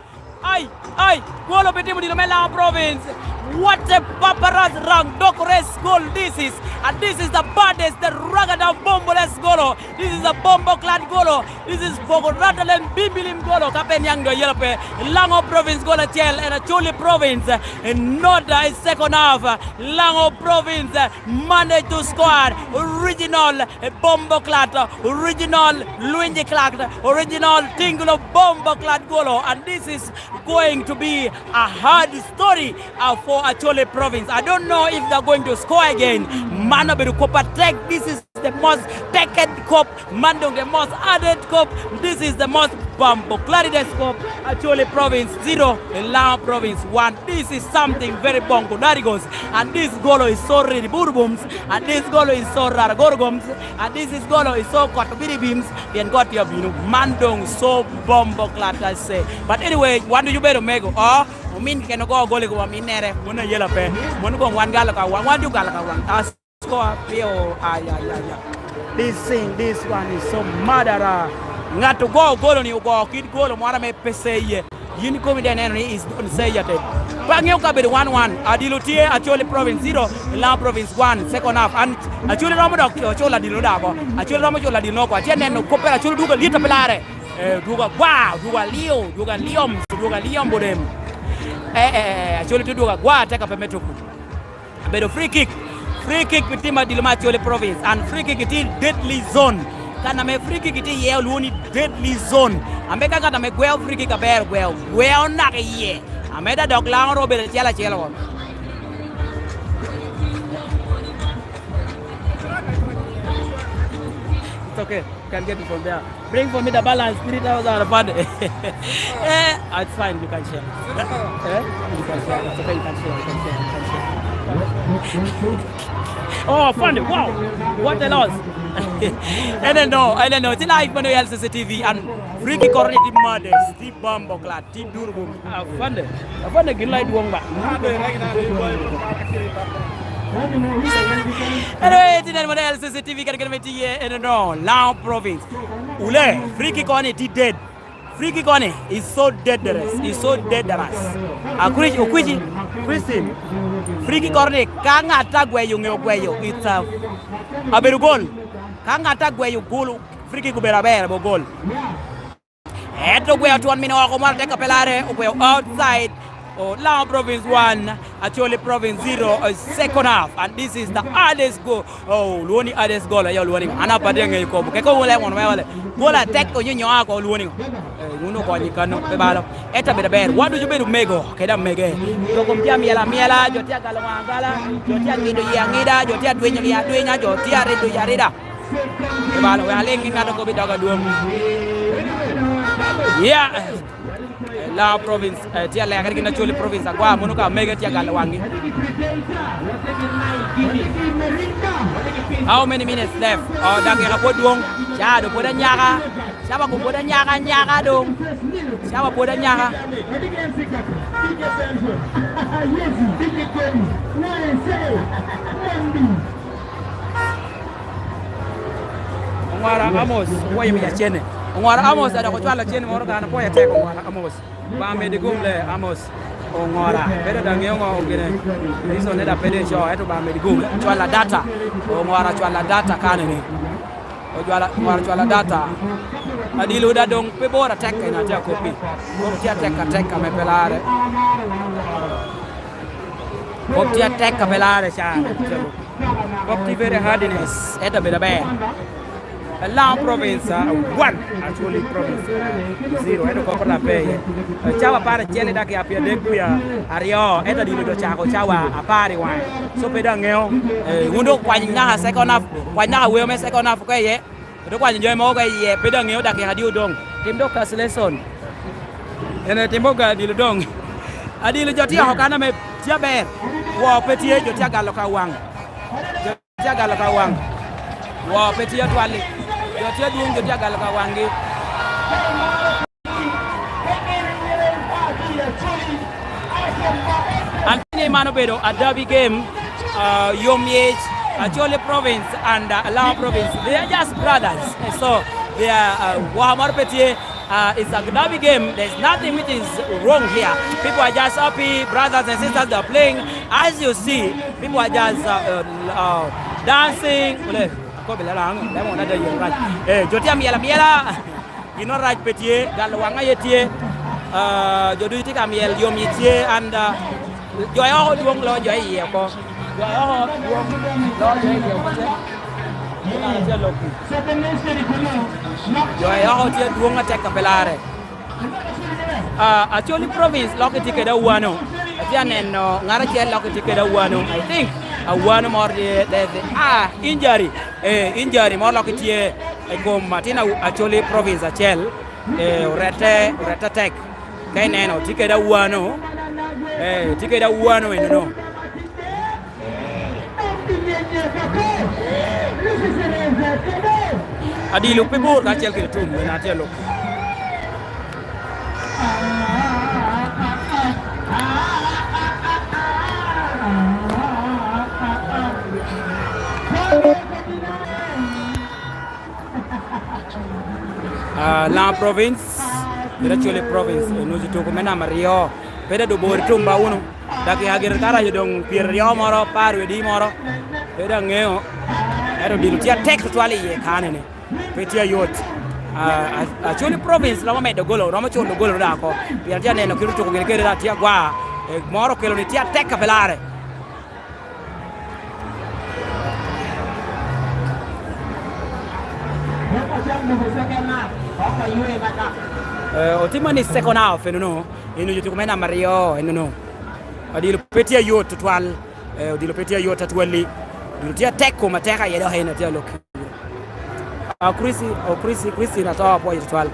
Ai, ai, golo pe timo dilo me Lango Province. What a paparazzi rang dok race goal this is. And this is the baddest, the ragada bomboless golo. This is a bombo clad golo. This is Bogorata len bimbilim golo. Ka pe niaŋ do yelo pe. Lango Province golo acel and Acholi Province, eh, not a second half. Lango Province, eh, managed to score original, eh, bombo clad, original lwinji clad, original tingulo bombo clad golo. And this is going to be a hard story, uh, for Acholi Province. I don't know if they're going to score again. Man obedo kop atek. This is the most taken cop, man doŋ the most added cop. This is the most bombo clarides cop. Acholi Province zero, Lango Province one. This is something very bongo narigos. And this golo is so ririburubums. And this golo is so raragorugums. And this is golo is so kotobiribims. Pien got tye obino. Man doŋ so bombo clad, I say. But anyway, wan ducu bedo mego. Oh, omin keken ogo gol i koma minnere. Mon ayela pe. Mon koŋ wan galo ka wan. Wan ju galo ka wan. As Score pio, ay, ay, ay, ay. This thing, this one is so murderer. Ŋat ogo golo ni ogo kit golo moro ame pe seye. Yin komi de neno ni is don seye te. Pa ŋeo ka bedo one one. Adilo tye Acholi Province zero, Lango Province one, second half. An Acholi romo dok Acholi adilo dago. Acholi romo Acholi adilo noko. Atye neno kopera Acholi dugo lita pelare. Eh, dugo agwa, dugo aliyo, dugo aliyom, dugo aliyom bodem. Eh, eh, eh, Acholi te dugo agwa, te ka pe me tuku. Abedo free kick. Free kick pi tim adilo me Acholi Province. And free kick iti deadly zone. Kan ame free kick iti iye olwoŋo ni deadly zone. Ame ka ŋat ame gweo free kick aber gweo, gweo naka iye. Ame da dok Lango ro obedo acel acel oko. It's okay. Can get it from there. Bring for me the balance, three thousand fund. Eh, it's fine, you can share. Eh? You can share. It's okay, you can share, you can share, you can share. Oh, afande, wow! What a loss! Ene no, ene no. Tye live mano i L C C T V, and free kick already tye modest, tye bombo clat, tye duro bum. Afande, afande gin lai dwong ba. Anyway, tye neno mano i L C C T V, kadi kadi me tye, ene no, Lango Province. Ule, free kick one tye dead. Free kick one is so dangerous, is so dangerous. Akwic, okwici, Christine. Free kick one ni ka ŋat a gweyo ŋe ogweyo, it's a, abedo gol. Ka ŋat a gweyo gol, free kick obedo aber, abedo gol. Ento ogweyo twon mino oko, moro atek a pelare, ogweyo outside. Oh, Lango Province one, Acholi Province zero, uh, second half, and this is the hardest goal. Oh, olwongo ni hardest goal, aye olwongo ni. An apadde aŋeyo kobo. Keko wole mono me wale. Goal atek onyonyo ako olwongo ni. Eh, wun okonyi kano, pe balo. Ento abedo aber. Wan ducu obedo mego, kede amege. Jo kom tye amyela amyela, jo tye agalo wan agala, jo tye aŋido yie aŋida, jo tye adwinyo yie adwinya, jo tye arido yie arida. Pe balo, wek aliŋ i ŋat okobo i dog adwong. Yeah. Lango Province, eh, tye alekere gin Acholi Province agwa, mono ka mege tye agalo waŋgi. How many minutes left? Oh, dakika pwod dwong. Ca do pwod anyaka. Caba ko pwod anyaka, anyaka dong. Caba pwod anyaka. Oŋwara Amos, owoyo mi acene. Oŋwara Amos, adok ocwalo acene moro kan, apwoyo atek Oŋwara Amos. Ba medi gum le Amos. Oŋwara, bedo da ŋeo ŋo gine. Reason ne da pede ico, ento ba medi gum. Cwala data. Oŋwara cwala data kane ni. Ocwala, Oŋwara cwala data. Adilo da dong pe bor atek en atye akoppi. Kop tye atek atek ame pe larre. Kop tye atek ame larre ca. Kop tye very hardness, ento bedo aber. Lango Province, uh, one, Acholi Province, uh, zero, ento kop rap pe iye. Uh, cawa apar acel i dakika pyeradek wie aryo, ento dilo jo cako cawa apar i waŋe. So pe daŋ ŋeo, eh, wun dok kwany naka second half, kwany naka weo me second half ka iye. Ote kwanyo jami mogo ka iye, pe daŋ ŋeo dakika adi odoŋ. Tim dok calculation. En aye timo ga adilo doŋ. Adilo jo tye oko kan ame tye aber. Woo pe tye, jo tye agalo ka waŋ. Jo tye agalo ka waŋ. Woo pe tye atwal-li. Jo tye adwoŋ, jo tye agalo ka waŋgi. An ni man obedo a derby game, uh, yom yic, Acholi Province and, uh, Lango Province. They are just brothers. And so they are, uh, woo moro pe tye, uh, it's a derby game. There's nothing which is wrong here. People are just happy, brothers and sisters, they are playing. As you see, people are just, uh, uh, uh, dancing. Ole, akobo i lela aŋo? Lemon ada yom rac. Eh, jo tye amyel amyela. Gin orac pe tye, galo waŋ aye tye. Ah, jo ducu tye ka myel, yom yic tye, and, ah, jo i oko dwoŋ loo jo i iye oko. Jo i oko dwoŋ loo jo i iye oko ce. Ŋat acel lok. Jo i oko tye adwoŋ atek a pe larre. Ah, Acholi Province lokke tye kede awano. Atye aneno ŋat acel lokke tye kede awano. I think awano moro tye, there's a, ah, injury. Eh, injury moro lokke tye i kom atin a-, Acholi Province acel. Eh, orette, orette tek. Ka ineno, tye kede awano. Eh, tye kede awano enono. Adilo pe bor kacel kede tum, en atye alok. Ah, Lango Province, kede Acholi Province, enucu tuko me namba aryo. Pe daŋ dobori tum ba wunu. Dakika gire ka rac odoŋ pyeraryo moro, apar wie adi moro. Pe daŋ ŋeo. Ento odilo tye atek tutwal i iye kanene. Pe tye ayot. Ah, a-, Acholi Province romo medo golo, romo culo golo daŋ oko. Pien tye aneno kit otuko gire kede daŋ tye agwa. Eh, moro okelo ni tye atek a pe larre. Eh, otimo ni second half enono, eno jo tuko me namba aryo enono. Odilo pe tye ayot tutwal, eh, odilo pe tye ayot atwalli. Odilo tye atek kom atek aye dok en atye alok. Ah, Chrissy, oh, Chrissy, Chrissy na to apwoyo tutwal.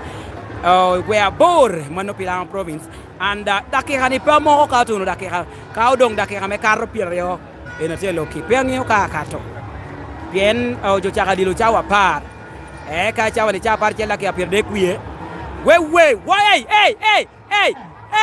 Oh, gwe abor, mano pi Lango Province. And, ah, dakika ni pe amoko ka otuno dakika. Ka odoŋ dakika me kato pyeraryo. En atye alokki, pe aŋeo ka akato. Pien, ah, ojo caka dilo cawa apar. Eka cawa ni cawa apar cel dakika pyeradek wie. Wewe, wa, ei, ei, ei, ei,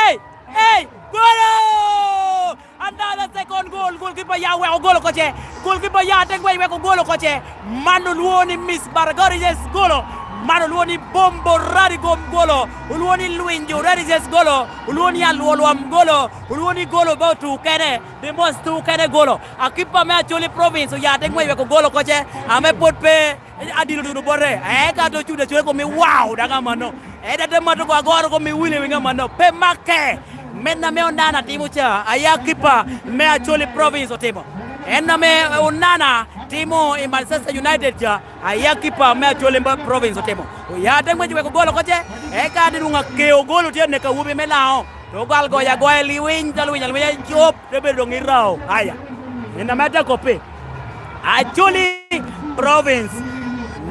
ei, ei, golo! Another second goal, goalkeeper ya weko golo koce. Goalkeeper ya te ngwec weko golo koce. Man olwoŋo ni Miss Baragarijes golo. Man olwoŋo ni Bombo Rari Gom golo. Olwoŋo ni Lwinjo Rarijes golo. Olwoŋo ni Alwolwam golo. Olwoŋo ni golo ba otu kene. The most tu kene golo. Akipa me Acholi Province oya te ngwec weko golo koce, ame pwod pe adilo dul bote. Eka to cudo acula kom i wow, daŋ amanno. Eda te mato ko agoro kom i wili wiŋ amanno. Pe make. Men ame Onana timo ca, aye akipa me Acholi Province otimo. En ame Onana timo i Manchester United ca, aye akipa me Acholi Province otimo. Oya te ngwec weko golo koce, eka adilwuŋ akeo golo tye aneka awobi me Laŋo. To gal goyo agoya liwiny, ta lwiny, alwiny acop, te bedo doŋ i Rao. Aya. En ame ate koppi. Acholi Province.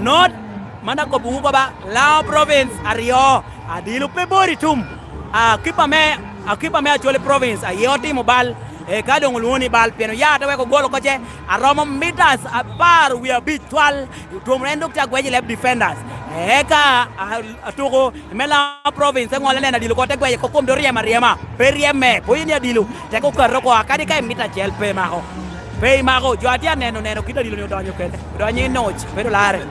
Not, man akobbiwu koba, Laŋo Province aryo. Adilo pe bor i tum. Akipa me, akipa me Acholi Province, aye otimo bal. Eka doŋ olwoŋo ni bal, pien oya te weko golo koce, aromo meters apar wie abic twal. Twom en dok tye agwec i leb defenders. Eka a-, atuko me Laŋo Province, eŋolo neno adilo ko te gweyo ko kom do ryemo aryema. Pe ryeme, po yini adilo. Tek okato oko, kadi ka i mita acel pe mako. Pe imako, jo atye aneno, neno kit adilo ni odonyo kede. Odonyo i noc, pe dolare.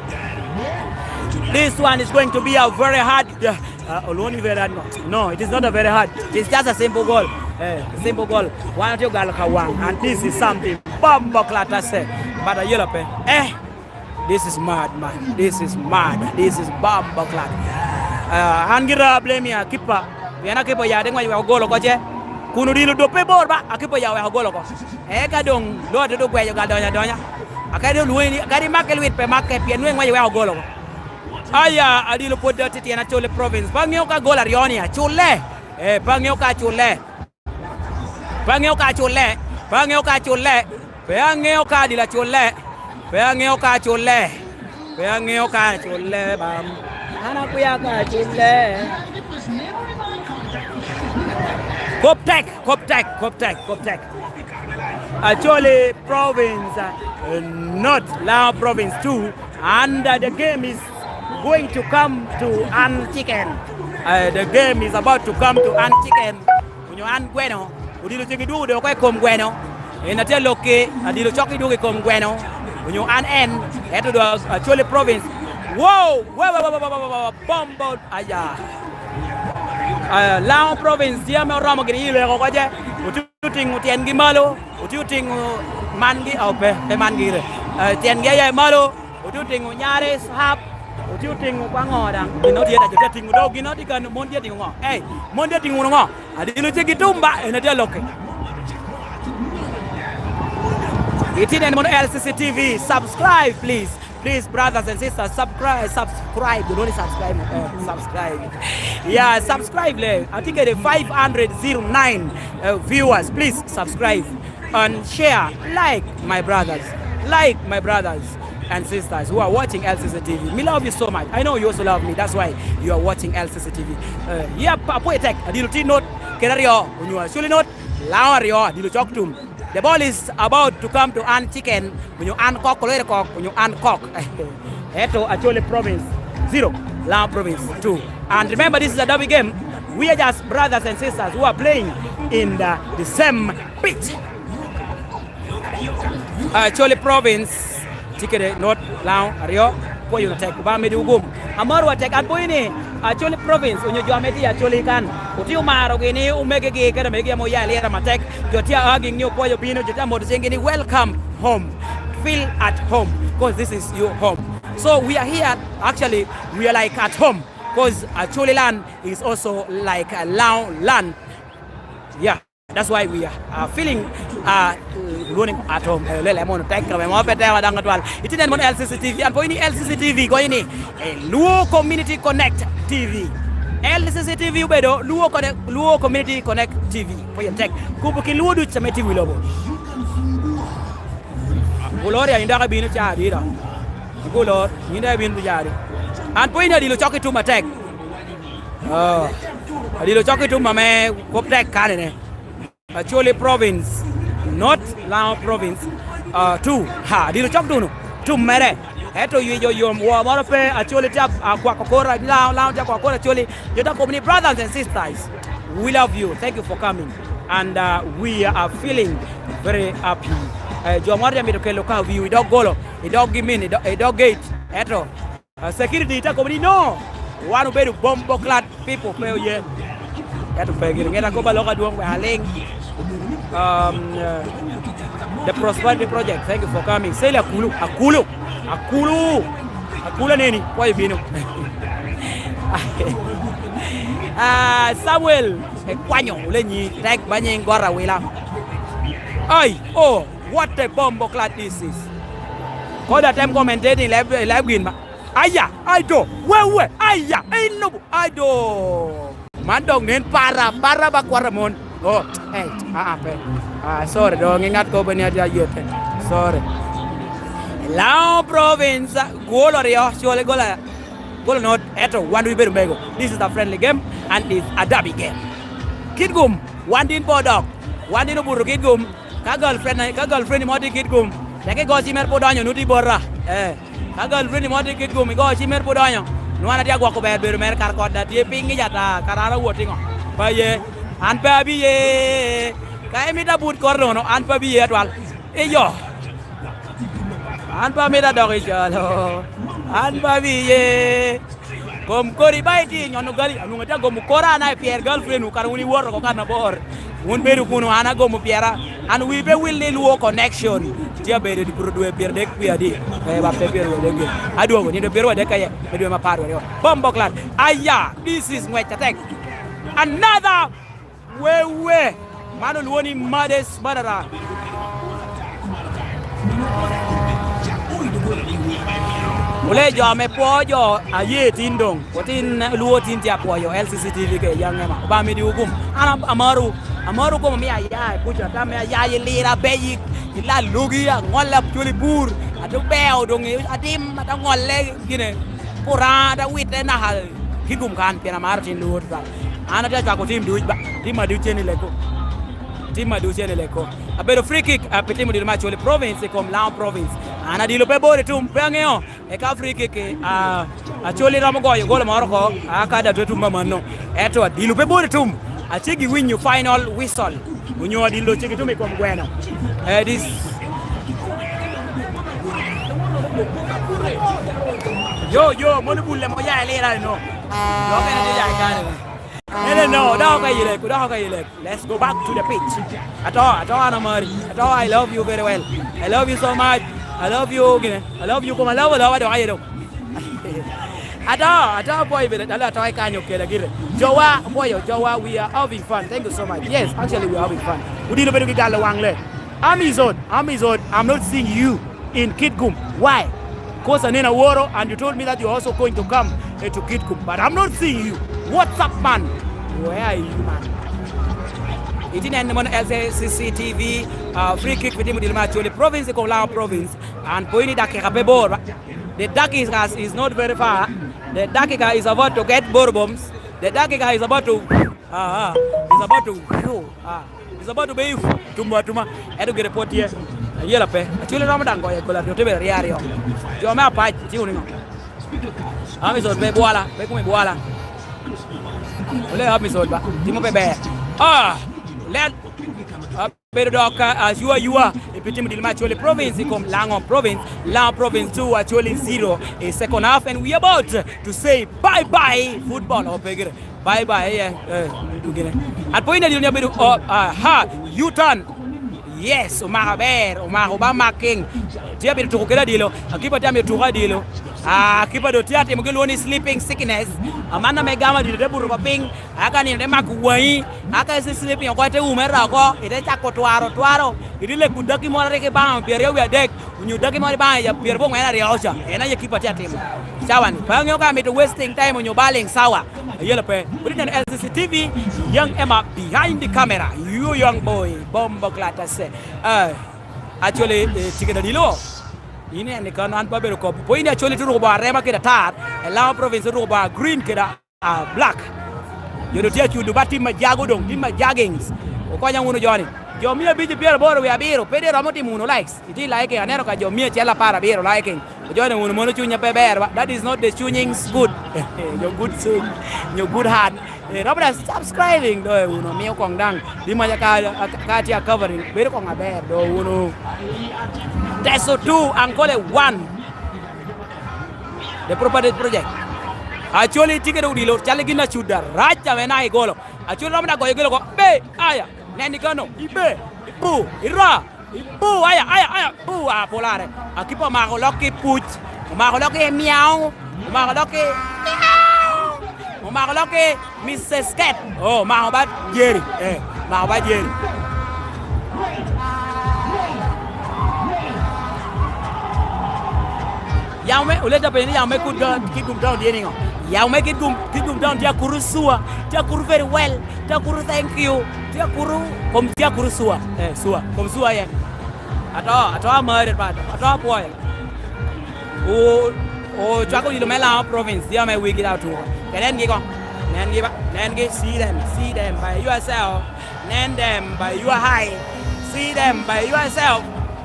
This one is going to be a very hard, uh, uh, olwoŋo ni very hard no. No, it is not a very hard. It's just a simple goal. Eh, simple goal. Wan otye ogalo ka waŋ, and this is something. Bombo clat, I say. But ayela pe. Eh, this is mad, man. This is mad. This is bombo clat. Ah, an gira blame ya akipa. Pien akipa ya de ngwec weko golo koce. Kun odilo dope bor ba, akipa ya weko golo ko. Eka doŋ lo adodo gweyo ga donya donya. Akadi olwoŋi ni, akadi make lwit pe make, pien nwe ngwec weko golo ko. Aya, adilo pwod tityen Acholi Province. Ba ŋeo ka gol aryo ni acule. Eh, ba ŋeo ka acule. Pe aŋeo ka aculle, pe aŋeo ka aculle, pe aŋeo ka adil aculle, pe aŋeo ka aculle, pe aŋeo ka aculle, bam. An akwia ka aculle. Kop tek, kop tek, kop tek, kop tek. Acholi Province, uh, not Laŋo Province two, and, uh, the game is going to come to an chicken. Uh, the game is about to come to an chicken. Onyo an gweno, odilo cik idwogo dok oko i kom gweno. En atye alokki, adilo cok idwogo i kom gweno. Onyo an en, ento dong Acholi Province. Wow! Wow, wow, wow, wow, wow, wow, wow, bombo, aya. Ah, Laŋo Province tye ame oromo gini i leko oko ce. Otye otiŋo tyengi malo, otye otiŋo mangi, oh, pe, pe mangi ire. Ah, tyengi aye malo, otye otiŋo nyare, sap, otye otiŋo kwa ŋo daŋ. Gin otye ta, jo tye atiŋo dog, gin otye kan, mon tye atiŋo ŋo? Ei, mon tye atiŋo wunu ŋo? Adilo cik itum ba, en atye alokki. Itye neno mono L C C T V, subscribe, please. Please, brothers and sisters, subscribe, subscribe. You don't subscribe, uh, subscribe. Yeah, subscribe le. Atye kede five hundred zero nine, uh, viewers. Please subscribe and share. Like, my brothers. Like, my brothers and sisters who are watching L C C T V. Me love you so much. I know you also love me. That's why you are watching L C C T V. Uh, yep, apwoyo tek. Adilo tye not kede aryo. Onyo Acholi not, Laŋo aryo. Adilo cok tum. The ball is about to come to an chicken. Onyo an kok, olwere kok. Onyo an kok. Eto Acholi Province zero, Laŋo Province two. And remember, this is a derby game. We are just brothers and sisters who are playing in the, the same pitch. Acholi Province tye kede not Laŋo aryo, pwoyo wunu tek, Obaŋa medi ogum. Amoro wa tek, an pwoyo ni Acholi Province onyo jo ame tye i Acholi kan, otye omaro gini omegegi kede omegegi ame oya i lira matek. Jo tye a giŋ ni opwoyo bino, jo tye amoto ciŋgi ni, "Welcome home. Feel at home, 'cause this is your home." So we are here, actually, we are like at home, 'cause Acholi land is also like a Laŋo land. Yeah. That's why we are, uh, feeling, uh, running at home. Eh, lele mono tek kame mo pe tewa daŋ atwal. Itye neno mono L C C T V, an po ini L C C T V, go ini, eh, Luo Community Connect T V. L C C T V obedo Luo Connect, Luo Community Connect T V. Po yen tek. Kubo ki Luo duc ame tye wi lobo. Gloria, in dok ibino ca adi do? Gloria, in dok ibino duc adi? An po ini adilo cok itum atek. Oh. Adilo cok itum ame kop tek kanene. Acholi Province, not Lango Province, uh, two. Ha, dilo cok duno. Tum mere. Eto ywic oyom, wo moro pe, Acholi tye a-, akwako kor, Lango, Lango tye akwako kor Acholi. Jo te kobo ni, brothers and sisters, we love you. Thank you for coming. And, uh, we are feeling very happy. Eh, jo moro tye mito kelo ka wiu i dog golo, i dog gimin, i do-, i dog gate. Eto, uh, security te kobo ni, no, wan obedo bombo clad people, pe oye. Eto pe gire. Ngeta kobo alok adwong, we aliŋ. Um, uh, the Prosperity Project, thank you for coming. Sally Akulu, Akulu, Akulu, Akulu aneni, kwa ibino. Ah, Samuel, ekwanyo, ole nyi, tek ba nyiŋ gora wila. Ai, oh, what a bombo clad this is. Koda tem commentating live, live gin ba. Aya, ai do, wewe, aya, ei nobo, ai do. Man dok nen para, para ba kwara mon. Oh, eh, ah, ah, pe. Ah, sorry, dong ingat ko bene adi ayete. Sorry. Lango Province, gol aryo, Acholi gol a-, gol anot, eto wan wi bedo mego. This is a friendly game and it's a derby game. Kitgum, wan din bo dok. Wan din obuto Kitgum. Ka girlfriend, ka girlfriend mo tye Kitgum, tek igo cimer pwod donyo, nut i bota. Eh. Ka girlfriend mo tye Kitgum, igo cimer pwod donyo, nwoŋo an atye agwoko ber bedo mere kara kot da tye piny ŋic ata, kara an awot iŋo? Pe aye. An pe abiye. Ka imito abut kor nono, an pe abiye atwal. Iyo. An pe amito adok i calo. An pe abiye. Kom kodi ba itye nyono gali, anwoŋo atye agomo kora ana i pyer girlfriend wu, kara wun iwoto oko kan abor. Wun bedo kuno, an agomo pyera. An wi pe wil ni lwo connection. Tye abedo i buto dwe pyeradek wie adi? Eh, ba pe pyeradek wie. Adwogo, nino pyeradek ka ye, me dwe me apar aryo. Bombo clad. Aya, this is ngwec atek. Another wewe. Man olwo ni Mades Badara. Wule jo ame pwo jo aye tin doŋ. Otin lwo tin tye apwoyo L C C T V ke yaŋ ema. Oba midi wugum. An am-, amaru, amaru gum mi aya kuca, tam me aya i lira beyi, i la lugi, aŋolle Acholi bur, ate beo doŋ i adim, ate ŋolle gine, pura, ate wite naka Kitgum kan, pien amaro tin lwo tutwal. An atye acwako tim duc ba, tim aduc cen i leko. Tim aduc cen i leko. Abedo free kick, ah, pi timo dilo me Acholi Province i kom Lango Province. An adilo pe bor i tum, pe aŋeo. Eka free kick, ah, Acholi romo goyo golo moro oko, aka da twe tum amanno. Ento adilo pe bor i tum. Aceggi winyo final whistle. Onyo adilo ceggi tum i kom gweno. Eh, this. Yo, yo, mono bulle mo ya i lira eno. Lo kene tye ya i kare. No, no, no, odoko ka i lek, odoko ka i lek. Let's go back to the pitch. Ato, ato, an amari. Ato, I love you very well. I love you so much. I love you, gine. I love you, kuma love, love, adok aye dong. Ato, ato, apwoyo bene, dalo ato ikanyo kela gire. Jowa, apwoyo, jowa, we are having fun. Thank you so much. Yes, actually, we are having fun. Odilo bedo gi galo waŋ le. Amazon, Amazon, I'm not seeing you in Kitgum. Why? Cause aneno aworo, and you told me that you're also going to come, eh, to Kitgum, but I'm not seeing you. What's up, man? Where are you, man? Iti neno mono L C C T V, uh, free kick for Timo Dilma Acholi Province, Kolao Province, and po ini dakika pe bor ba. The dakika is not very far. The dakika is about to get bor bombs. The dakika is about to, ah, ah, is about to, ah. It's about to be tum atuma. Ento gire pwod tye. Ayela pe. Acholi romo daŋ goyo gol aryo, te bedo aryo aryo. Jo me apac, itye wunu niŋo? Amisol pe bwola, pe kome bwola. Ole Amisol ba, timo pe ber. Ah! Lel. Ah, bedo dok, ah, aywa aywa. Ipi timo dil me Acholi Province i kom Lango Province. Lango Province two, Acholi zero. I second half, and we about to say bye bye football. Opegere. Bye bye, eh, eh, dugine. At point adilo ni abedo, oh, ah, ha, U-turn. Yes, omako aber, omako ba marking. Tye abedo tuko kede adilo. Akipa tye amiyo tuko adilo. Ah, akipa do tye atimo gi lwoni sleeping sickness. Amanna me gama adilo te buto ko piny. Aka nino te mako wangi. Aka isi sleeping oko te ume roko. Ite cako twaro, twaro. Ite leku daki moro rik i banga pyeraryo wie adek. Onyo daki moro i banga ya pyerabongwen aryo ca, en aye kip atye atimo. Cawa ni, pe aŋeo ka amito wasting time onyo baling cawa. Ayela pe. Pwod ineno L C C T V, young Emma behind the camera. You young boy, bombo clad ase. Eh, actually, eh, ticket adilo. In en kan an pa bedo kop. Po in actually turu ba rema kede tar. Elama province turu ba green kede ah, black. Jo doŋ tye acudo ba tim a jago doŋ, tim a joggings. Okonya wunu joni. Jo mia abic i pyeraboro wie abiro, pe dok iromo timo wunu likes. Itye liking, aneno ka jo mia acel apar abiro liking. Ojono wunu mono cunya pe ber ba. That is not the tuning good. Your good song, your good heart. Eh, romo da subscribing do wunu, miyo kong daŋ. Di maca ka, ka, ka tye a covering, bedo kong aber do wunu. Teso two, Ankole one. The Property Project. Actually, tye kede odilo, calo gin acuda, rac ame na igolo. Actually, romo da goyo gelo ko. Be, aya, nen i kano, ibe, ipu, ira, ipu, aya, aya, aya, pu, a, polare. Akipa omako lok i puc, omako lok i miau, omako lok i miau, omako lok i Missus Cat. Oh, omako ba Jerry, eh, omako ba Jerry. Yamo me, oleta penyo ni yamo me Kit Gum, Kit Gum Town tye niŋo? Yamo me Kit Gum, Kit Gum Town tye akuru sua, tye akuru very well, tye akuru thank you, tye akuru, kom tye akuru sua, eh, sua, kom sua yen. Ato, ato amari pa, ato apwoyo. O, o, cwako odilo me Lango Province, tye ame wigi da otuko. Kede en gi ko, nen gi ba, nen gi, see them, see them by yourself, nen them by your eye, see them by yourself,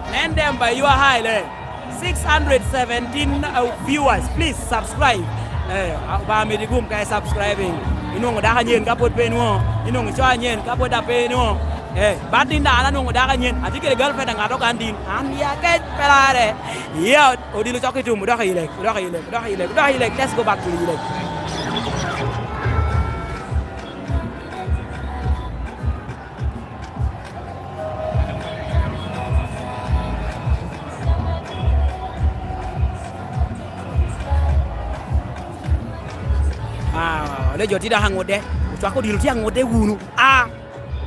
nen them by your eye, le. Six hundred seventeen, uh, viewers, please subscribe. Eh, Obaŋa medi gum ka i subscribing. Inwoŋo dako anyen ka pwod pe inwoŋo, inwoŋo co anyen ka pwod da pe inwoŋo. Eh, but in daŋ an anwoŋo dako anyen, atye kede girlfriend aŋato kan din. An ya kec pelare. Ya odilo cok i tum, odok i lek, odok i lek, odok i lek, odok i lek. Let's go back to i lek. Ah, ole jo tye dok aŋudde. Ocwako odilo tye aŋudde wunu. Ah,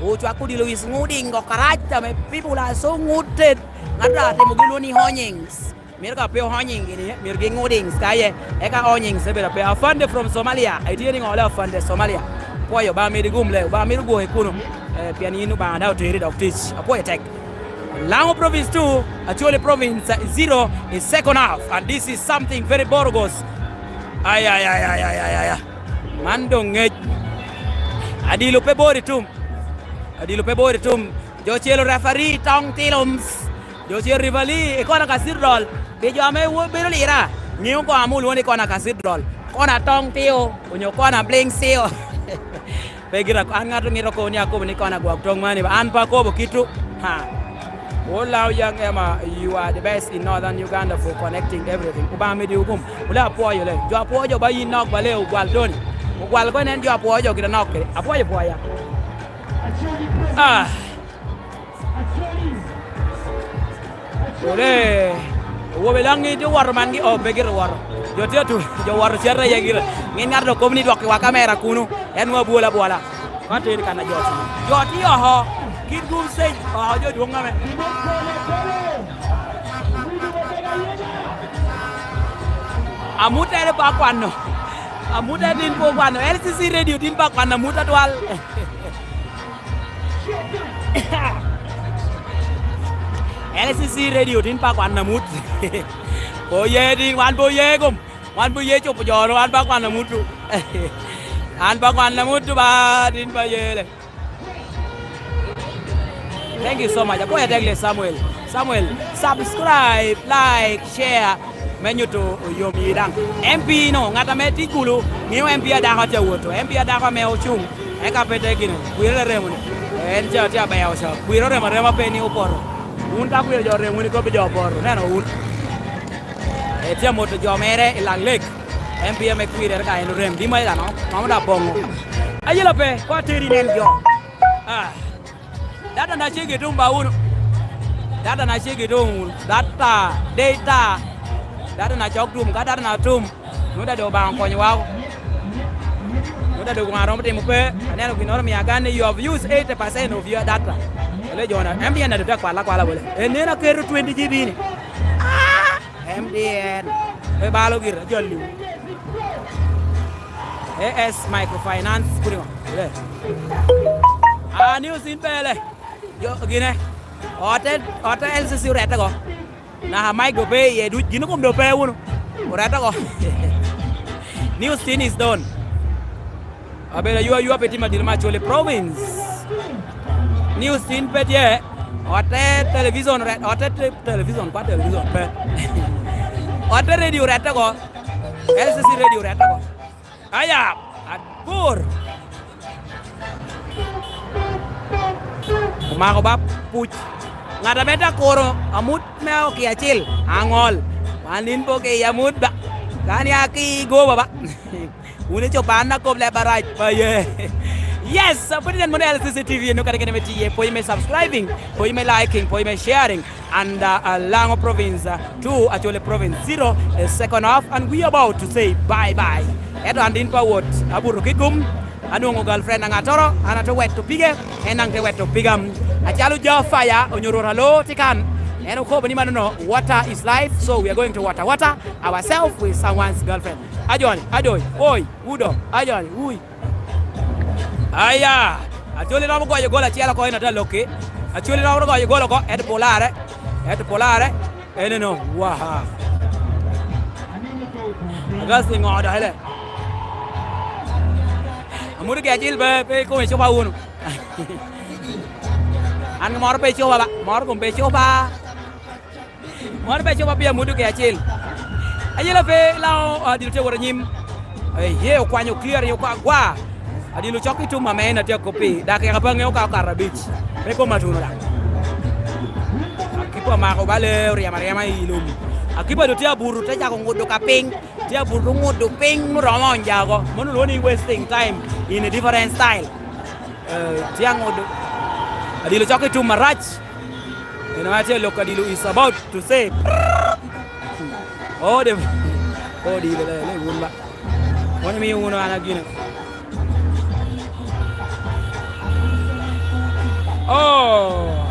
ocwako odilo is ŋuding okarac ame people are so ŋudde. Ŋat dok atimo gi lwoni honyings. Myero ka pe ohonying gini, myero gi ŋuding skaye. Eka honying se bedo pe. Afande from Somalia. Itye ni ŋo le afande Somalia? Pwoyo, Obaŋa medi gum le. Obaŋa mito gwoki kuno. Eh, pien yin Obaŋa da oteri dok tic. Apwoyo tek. Lango Province two, Acholi Province, uh, zero in second half, and this is something very borogos. Ay, ay, ay, ay, ay, ay, ay, ay. Man doŋ ŋec. Adilo pe bor i tum. Adilo pe bor i tum. Jo celo referee tong tilums. Jo celo referee i kona cathedral. Pi jo ame wo-, bedo lira, ŋeo kono ame olwoŋo ni kona cathedral. Kona tong tio, onyo kona bling tio. Pe gira, an ŋat omito kobo ni akobo ni kona gwok tong mani ba. An pe akobo kitu. Ha. Olau Young Emma, you are the best in Northern Uganda for connecting everything. Obaŋa medi ogum. Wule apwoyo le. Jo apwoyo jo ba yin nok ba le ogwal toni. Ogwal ko nen jo apwoyo jo gire nok kede. Apwoyo pwoya. Ah. Ole, owobe laŋ ŋi tye owoto man gi, oh, pe gire owoto. Jo tye atu, jo owoto cito iye gire. Ŋin ŋat dok kobo ni dwokkiwa kamera kuno, en nwoŋo abwolo abwola. Ka teni kan a jo tye. Jo tye oko, kit gum sec, oko jo dwoŋ ame. Amut en pe akwano. Amut en tin pe okwano. L C C radio tin pe akwano amut atwal. L C C radio tin pe akwano amut. Oye tin, wan pe oye gum. Wan pe oye cobo jo-nu, wan pe akwano amut-tu. An pe akwano amut-tu ba, tin pe oye le. Thank you so much. Apwoyo atek le Samuel. Samuel, subscribe, like, share. Me nyuto oyom yi daŋ. M P no, ŋat ame tye kulu, ŋeo M P adako tye awoto. M P adako ame ocuŋ, eka pe te gine, kwirre remo ni. En ca tye aber ca. Kwirre remo arema pe ni opoto. Wun ka kwiro jo remo ni kobbi jo opoto. Neno wun. E tye amoto jo mere i Lang Lek. M P ame kwirre ka en orem. Di ma ilano? Mamo da boŋo. Ayela pe, kwa teri nen jo. Ah. Data na cege tum ba wunu. Data na cege tum wunu. Data, data. Data na cok tum, ka data na tum. Nuda do Obaŋa konyowa. Nuda do Obaŋa romo timo pe. Aneno ginnoro mia gan ni you have used eighty percent of your data. Ole jona, M T N na do tek kwala kwala wele. E nena kero twenty G B ni. Ah! M T N. Pe balo gira, jolli. A S Microfinance, kuri ŋo? Le. Ah, news in bele. Jo, gine. Ote, ote L C C orette go. Na Mike do pe iye duc, gin kom do pe wunu. Orette go. News in is done. Abedo aywa aywa pe timo adilo me Acholi Province. News tin pe tye. Ote television ret, ote te-, television, kwa television pe. Ote radio ret oko. L C C radio ret oko. Aya, abor. Omako ba puc. Ŋat ame te kuro amut me oki acil, aŋol. Wan in pe oki amut ba. Kan ya ki goba ba. Wun icoba an akob leb arac pa ye. Yes, apwony nen mono L C C T V eno kare kene me tiye, pwony me subscribing, pwony me liking, pwony me sharing, and uh, uh, Lango province uh, two, Acholi province zero, uh, second half, and we about to say bye bye. Eto an din pa wot, abuto ki gum, anwongo girlfriend aŋattoro, an ate weto pige, en daŋ te weto piga. Acalo ja fire, onyo rwot alo tye kan, en okobo ni manono, water is life, so we are going to water water ourselves with someone's girlfriend. Ajoni, ajoi, oi, udo, ajoni, ui. Aya, Acholi romo goyo gol acel oko, en ate alokki. Acholi romo goyo gol oko, eto polare, eto polare, eneno, waha. Agas ni ŋo dok ele. Amudi gi acil pe, pe kome coba wunu. An moro pe coba ba, moro kom pe coba. Moro pe coba pi amuddu ke acel. Ayela pe lao adilo tye wot anyim. Eye okwanyo clear yo kwa gwa. Adilo cok i tum ame en atye akop pi. Dakika pe aŋeo ka okato abic. Pe kom atuno dak. Akipa omako bale oryemo aryema i lum. Akipa do tye abuto te cako ŋudo ka piny. Tye abuto ŋudo piny oromo onjago. Mono lwongo ni wasting time in a different style. Eh, tye aŋudo. Adilo cok i tum arac. Eno atye lok adilo is about to say. Oh, de. Oh, di le le wun ba. Won mi wun ana gina. Oh.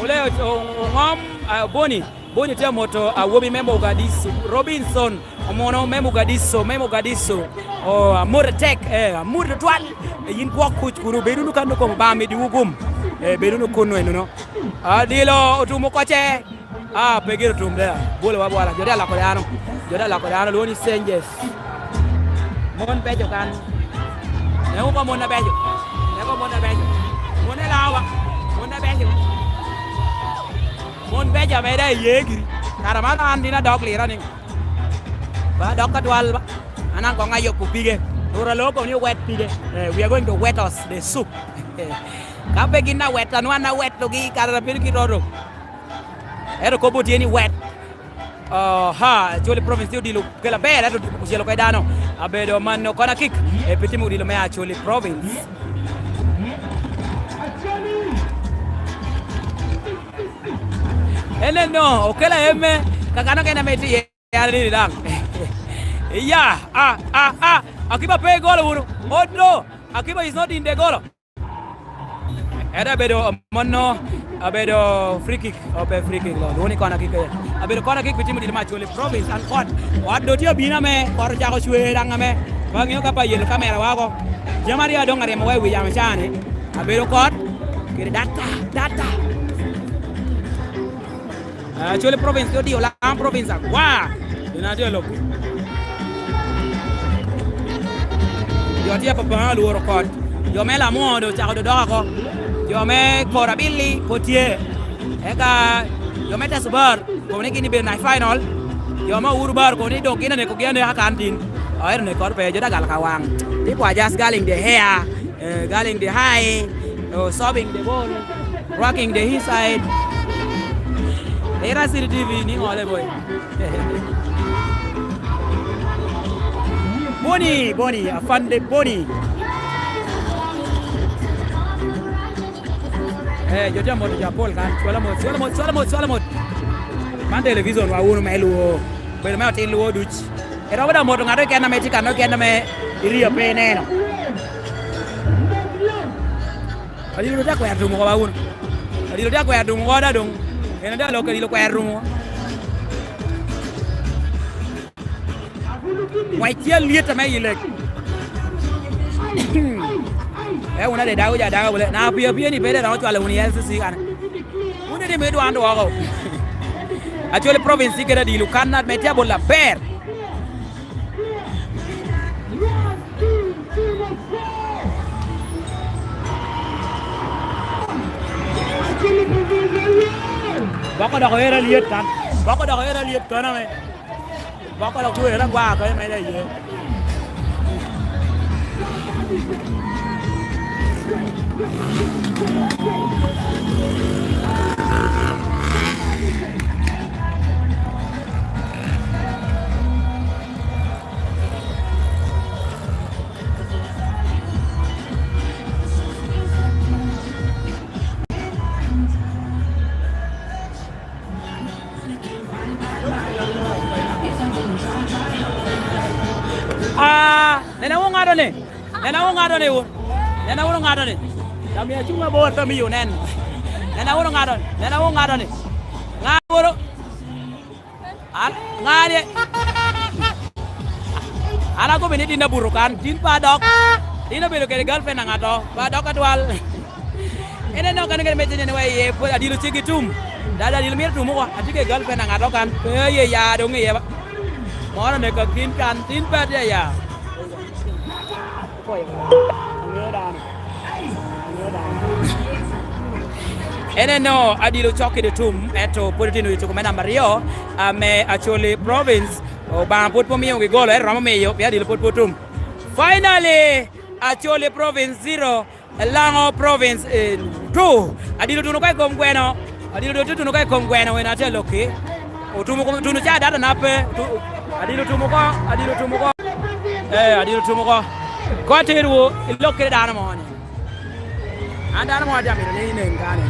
Ole o- o- oŋom, ah, Boni. Boni tye amoto awobi me Mogadishu. Robinson. Omono me Mogadishu, me Mogadishu. Oh, amor tek, eh, amor tutwal. Eh, yin gwok kuc kunu, bed wunu kan okomo ba midiwu gum. Eh, bed wunu kunu enono. Adilo otum okoce. Ah, pe gire otum da. Bolo wa bwala. Jodi alako dano. Jodi alako dano, lwongo ni Saint Jeff. Mon beco kan. Nego kwa mon abeco. Nego mon abeco. Mon elawa. Mon abeco. Mon beco ameda iye giri. Kara man an din adok lira ni. Ba dok atwal ba. An an koŋ ayoko pige. Lura lo koŋ ni owet pige. Eh, we are going to wet us the soup. Ka pe gin awetta, nwa an awettogi, kara bedo ki roto. Ento kop otye ni wet. Aha, Acholi province tye odilo kela ber, ento ocelo kede dano. Abedo mano kona kik, e pe timo odilo me Acholi province. Eneno, okela eme, kakano kene ame tye iye. An anini daŋ. Iya, a, a, a, Akiba pe igolo wunu. Odo, Akiba is not in the golo. Ero abedo monno, abedo free kick, ope free kick lo. Lwoni kona kick. Abedo kona kick pi timo dilo me Acholi province and court. Court do tye abino ame, court ocako cwer daŋ ame. Ba ŋeo ka pa yelo kamera wako. Jami aryo adoŋ aryemo wa i wi yamo cani. Abedo court, kede data, data. Ah, Acholi province tye odio Lango province agwa. Gin atye alok. Jo tye apapa alworo kot. Jo me Lamwo do ocako dodok oko. Jo me Koro Abili pwod tye. Eka jo me Tesubar kobo ni gin ibedo night final. Jo me Uhuru Bar kobo ni dok gin anekogi aneka kan tin. Oero nek kot pe jo dagal ka waŋ. People are just girling the hair. Eh, girling the high, oh, sobbing the ball, rocking the hillside. Era City T V ni ŋole boy. Boni, Boni, afande Boni. Eh, jo tye amoto jo apol kan. Cwalo mot, cwalo mot, cwalo mot, cwalo mot. Man television wa unu me luo. Bedo me otin luo duc. Eromo dok moto ŋato keken ame tye kano keken ame irio pe ineno. Adilo tye akwero tum oko ba wun. Adilo tye akwero tum oko da dong. En ade alok adilo kwero tum oko. Wac tye alyet ame i lek. E wun ade dago ja dago bole. Na pia pia ni pede romo cwalo wun i L C C kan. Wun ade me dwan dwoko. Actually province ikeda dilo kan na me tye abol aber. Boko dok ero alyet kan. Boko dok ero alyet kan ame. Boko dok twer agwa oko eme iye. Ah, nena wun ŋado ni. Nena wun ŋado ni wun. Nena wun ŋado ni. Tami acung abor tami yo nen. Nena wun ŋado ni. Nena wun ŋado ni. Ŋa woro? An, ŋa ni? An akobo ni tin abuto kan, tin pe adok. Tin obedo kede girlfriend aŋato, pe adok atwal. En eno kan kede mecene ni wa iye, pwod adilo ceggi tum. Dada adilo myero tum oko, atye kede girlfriend aŋato kan, pe aye ya doŋ iye ba. Moro oneka kin kan, tin pe atye aya. Aŋeo dano. Aŋeo dano. En eno adilo cok kede tum, ento pwod otino i tuko me namba aryo, ame Acholi Province, Obaŋa pwod pe omiogi golo, ento romo miyo, pien adilo pwod pe otum. Finally, Acholi Province zero, Lango Province, eh, two. Adilo tuno ka i kom gweno, adilo dot tuno ka i kom gweno, en atye alokki. Otumo kom, tuno ca data na pe, tu-, adilo tumo ko, adilo tumo ko. Eh, adilo tumo ko. Ko aterwu, ilok kede dano mo ni. An dano mo atye amito ni inen kani.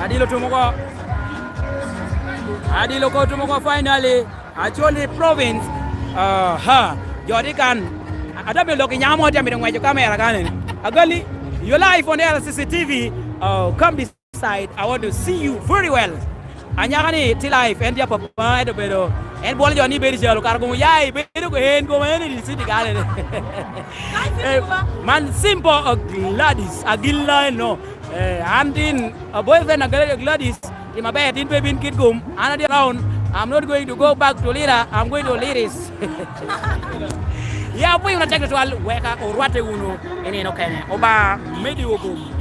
Adilo tumo ko. Adilo ko tumo ko finally. Acholi Province. Aha. Jo tye kan. Ata bino lok i nyamo tye amito ngweco kamera kane. Agali, you're live on L C C T V. Oh, come this side. I want to see you very well. Anyaka ni tye live, en tye apapa, ento bedo, en bwolo jo ni bedo calo kara gum oya i bedo ko en gum en i city kane. Eh, man simple, oh, Gladys, Agila eno. Eh, an tin, a boyfriend a Gladys, tim aber, tin pe bin kit gum. An adi around, I'm not going to go back to Lira, I'm going to Liris. Ya, pwiny wunu atek tutwal, weka orwatte wunu i nino kene. Obaŋa medi wunu gum.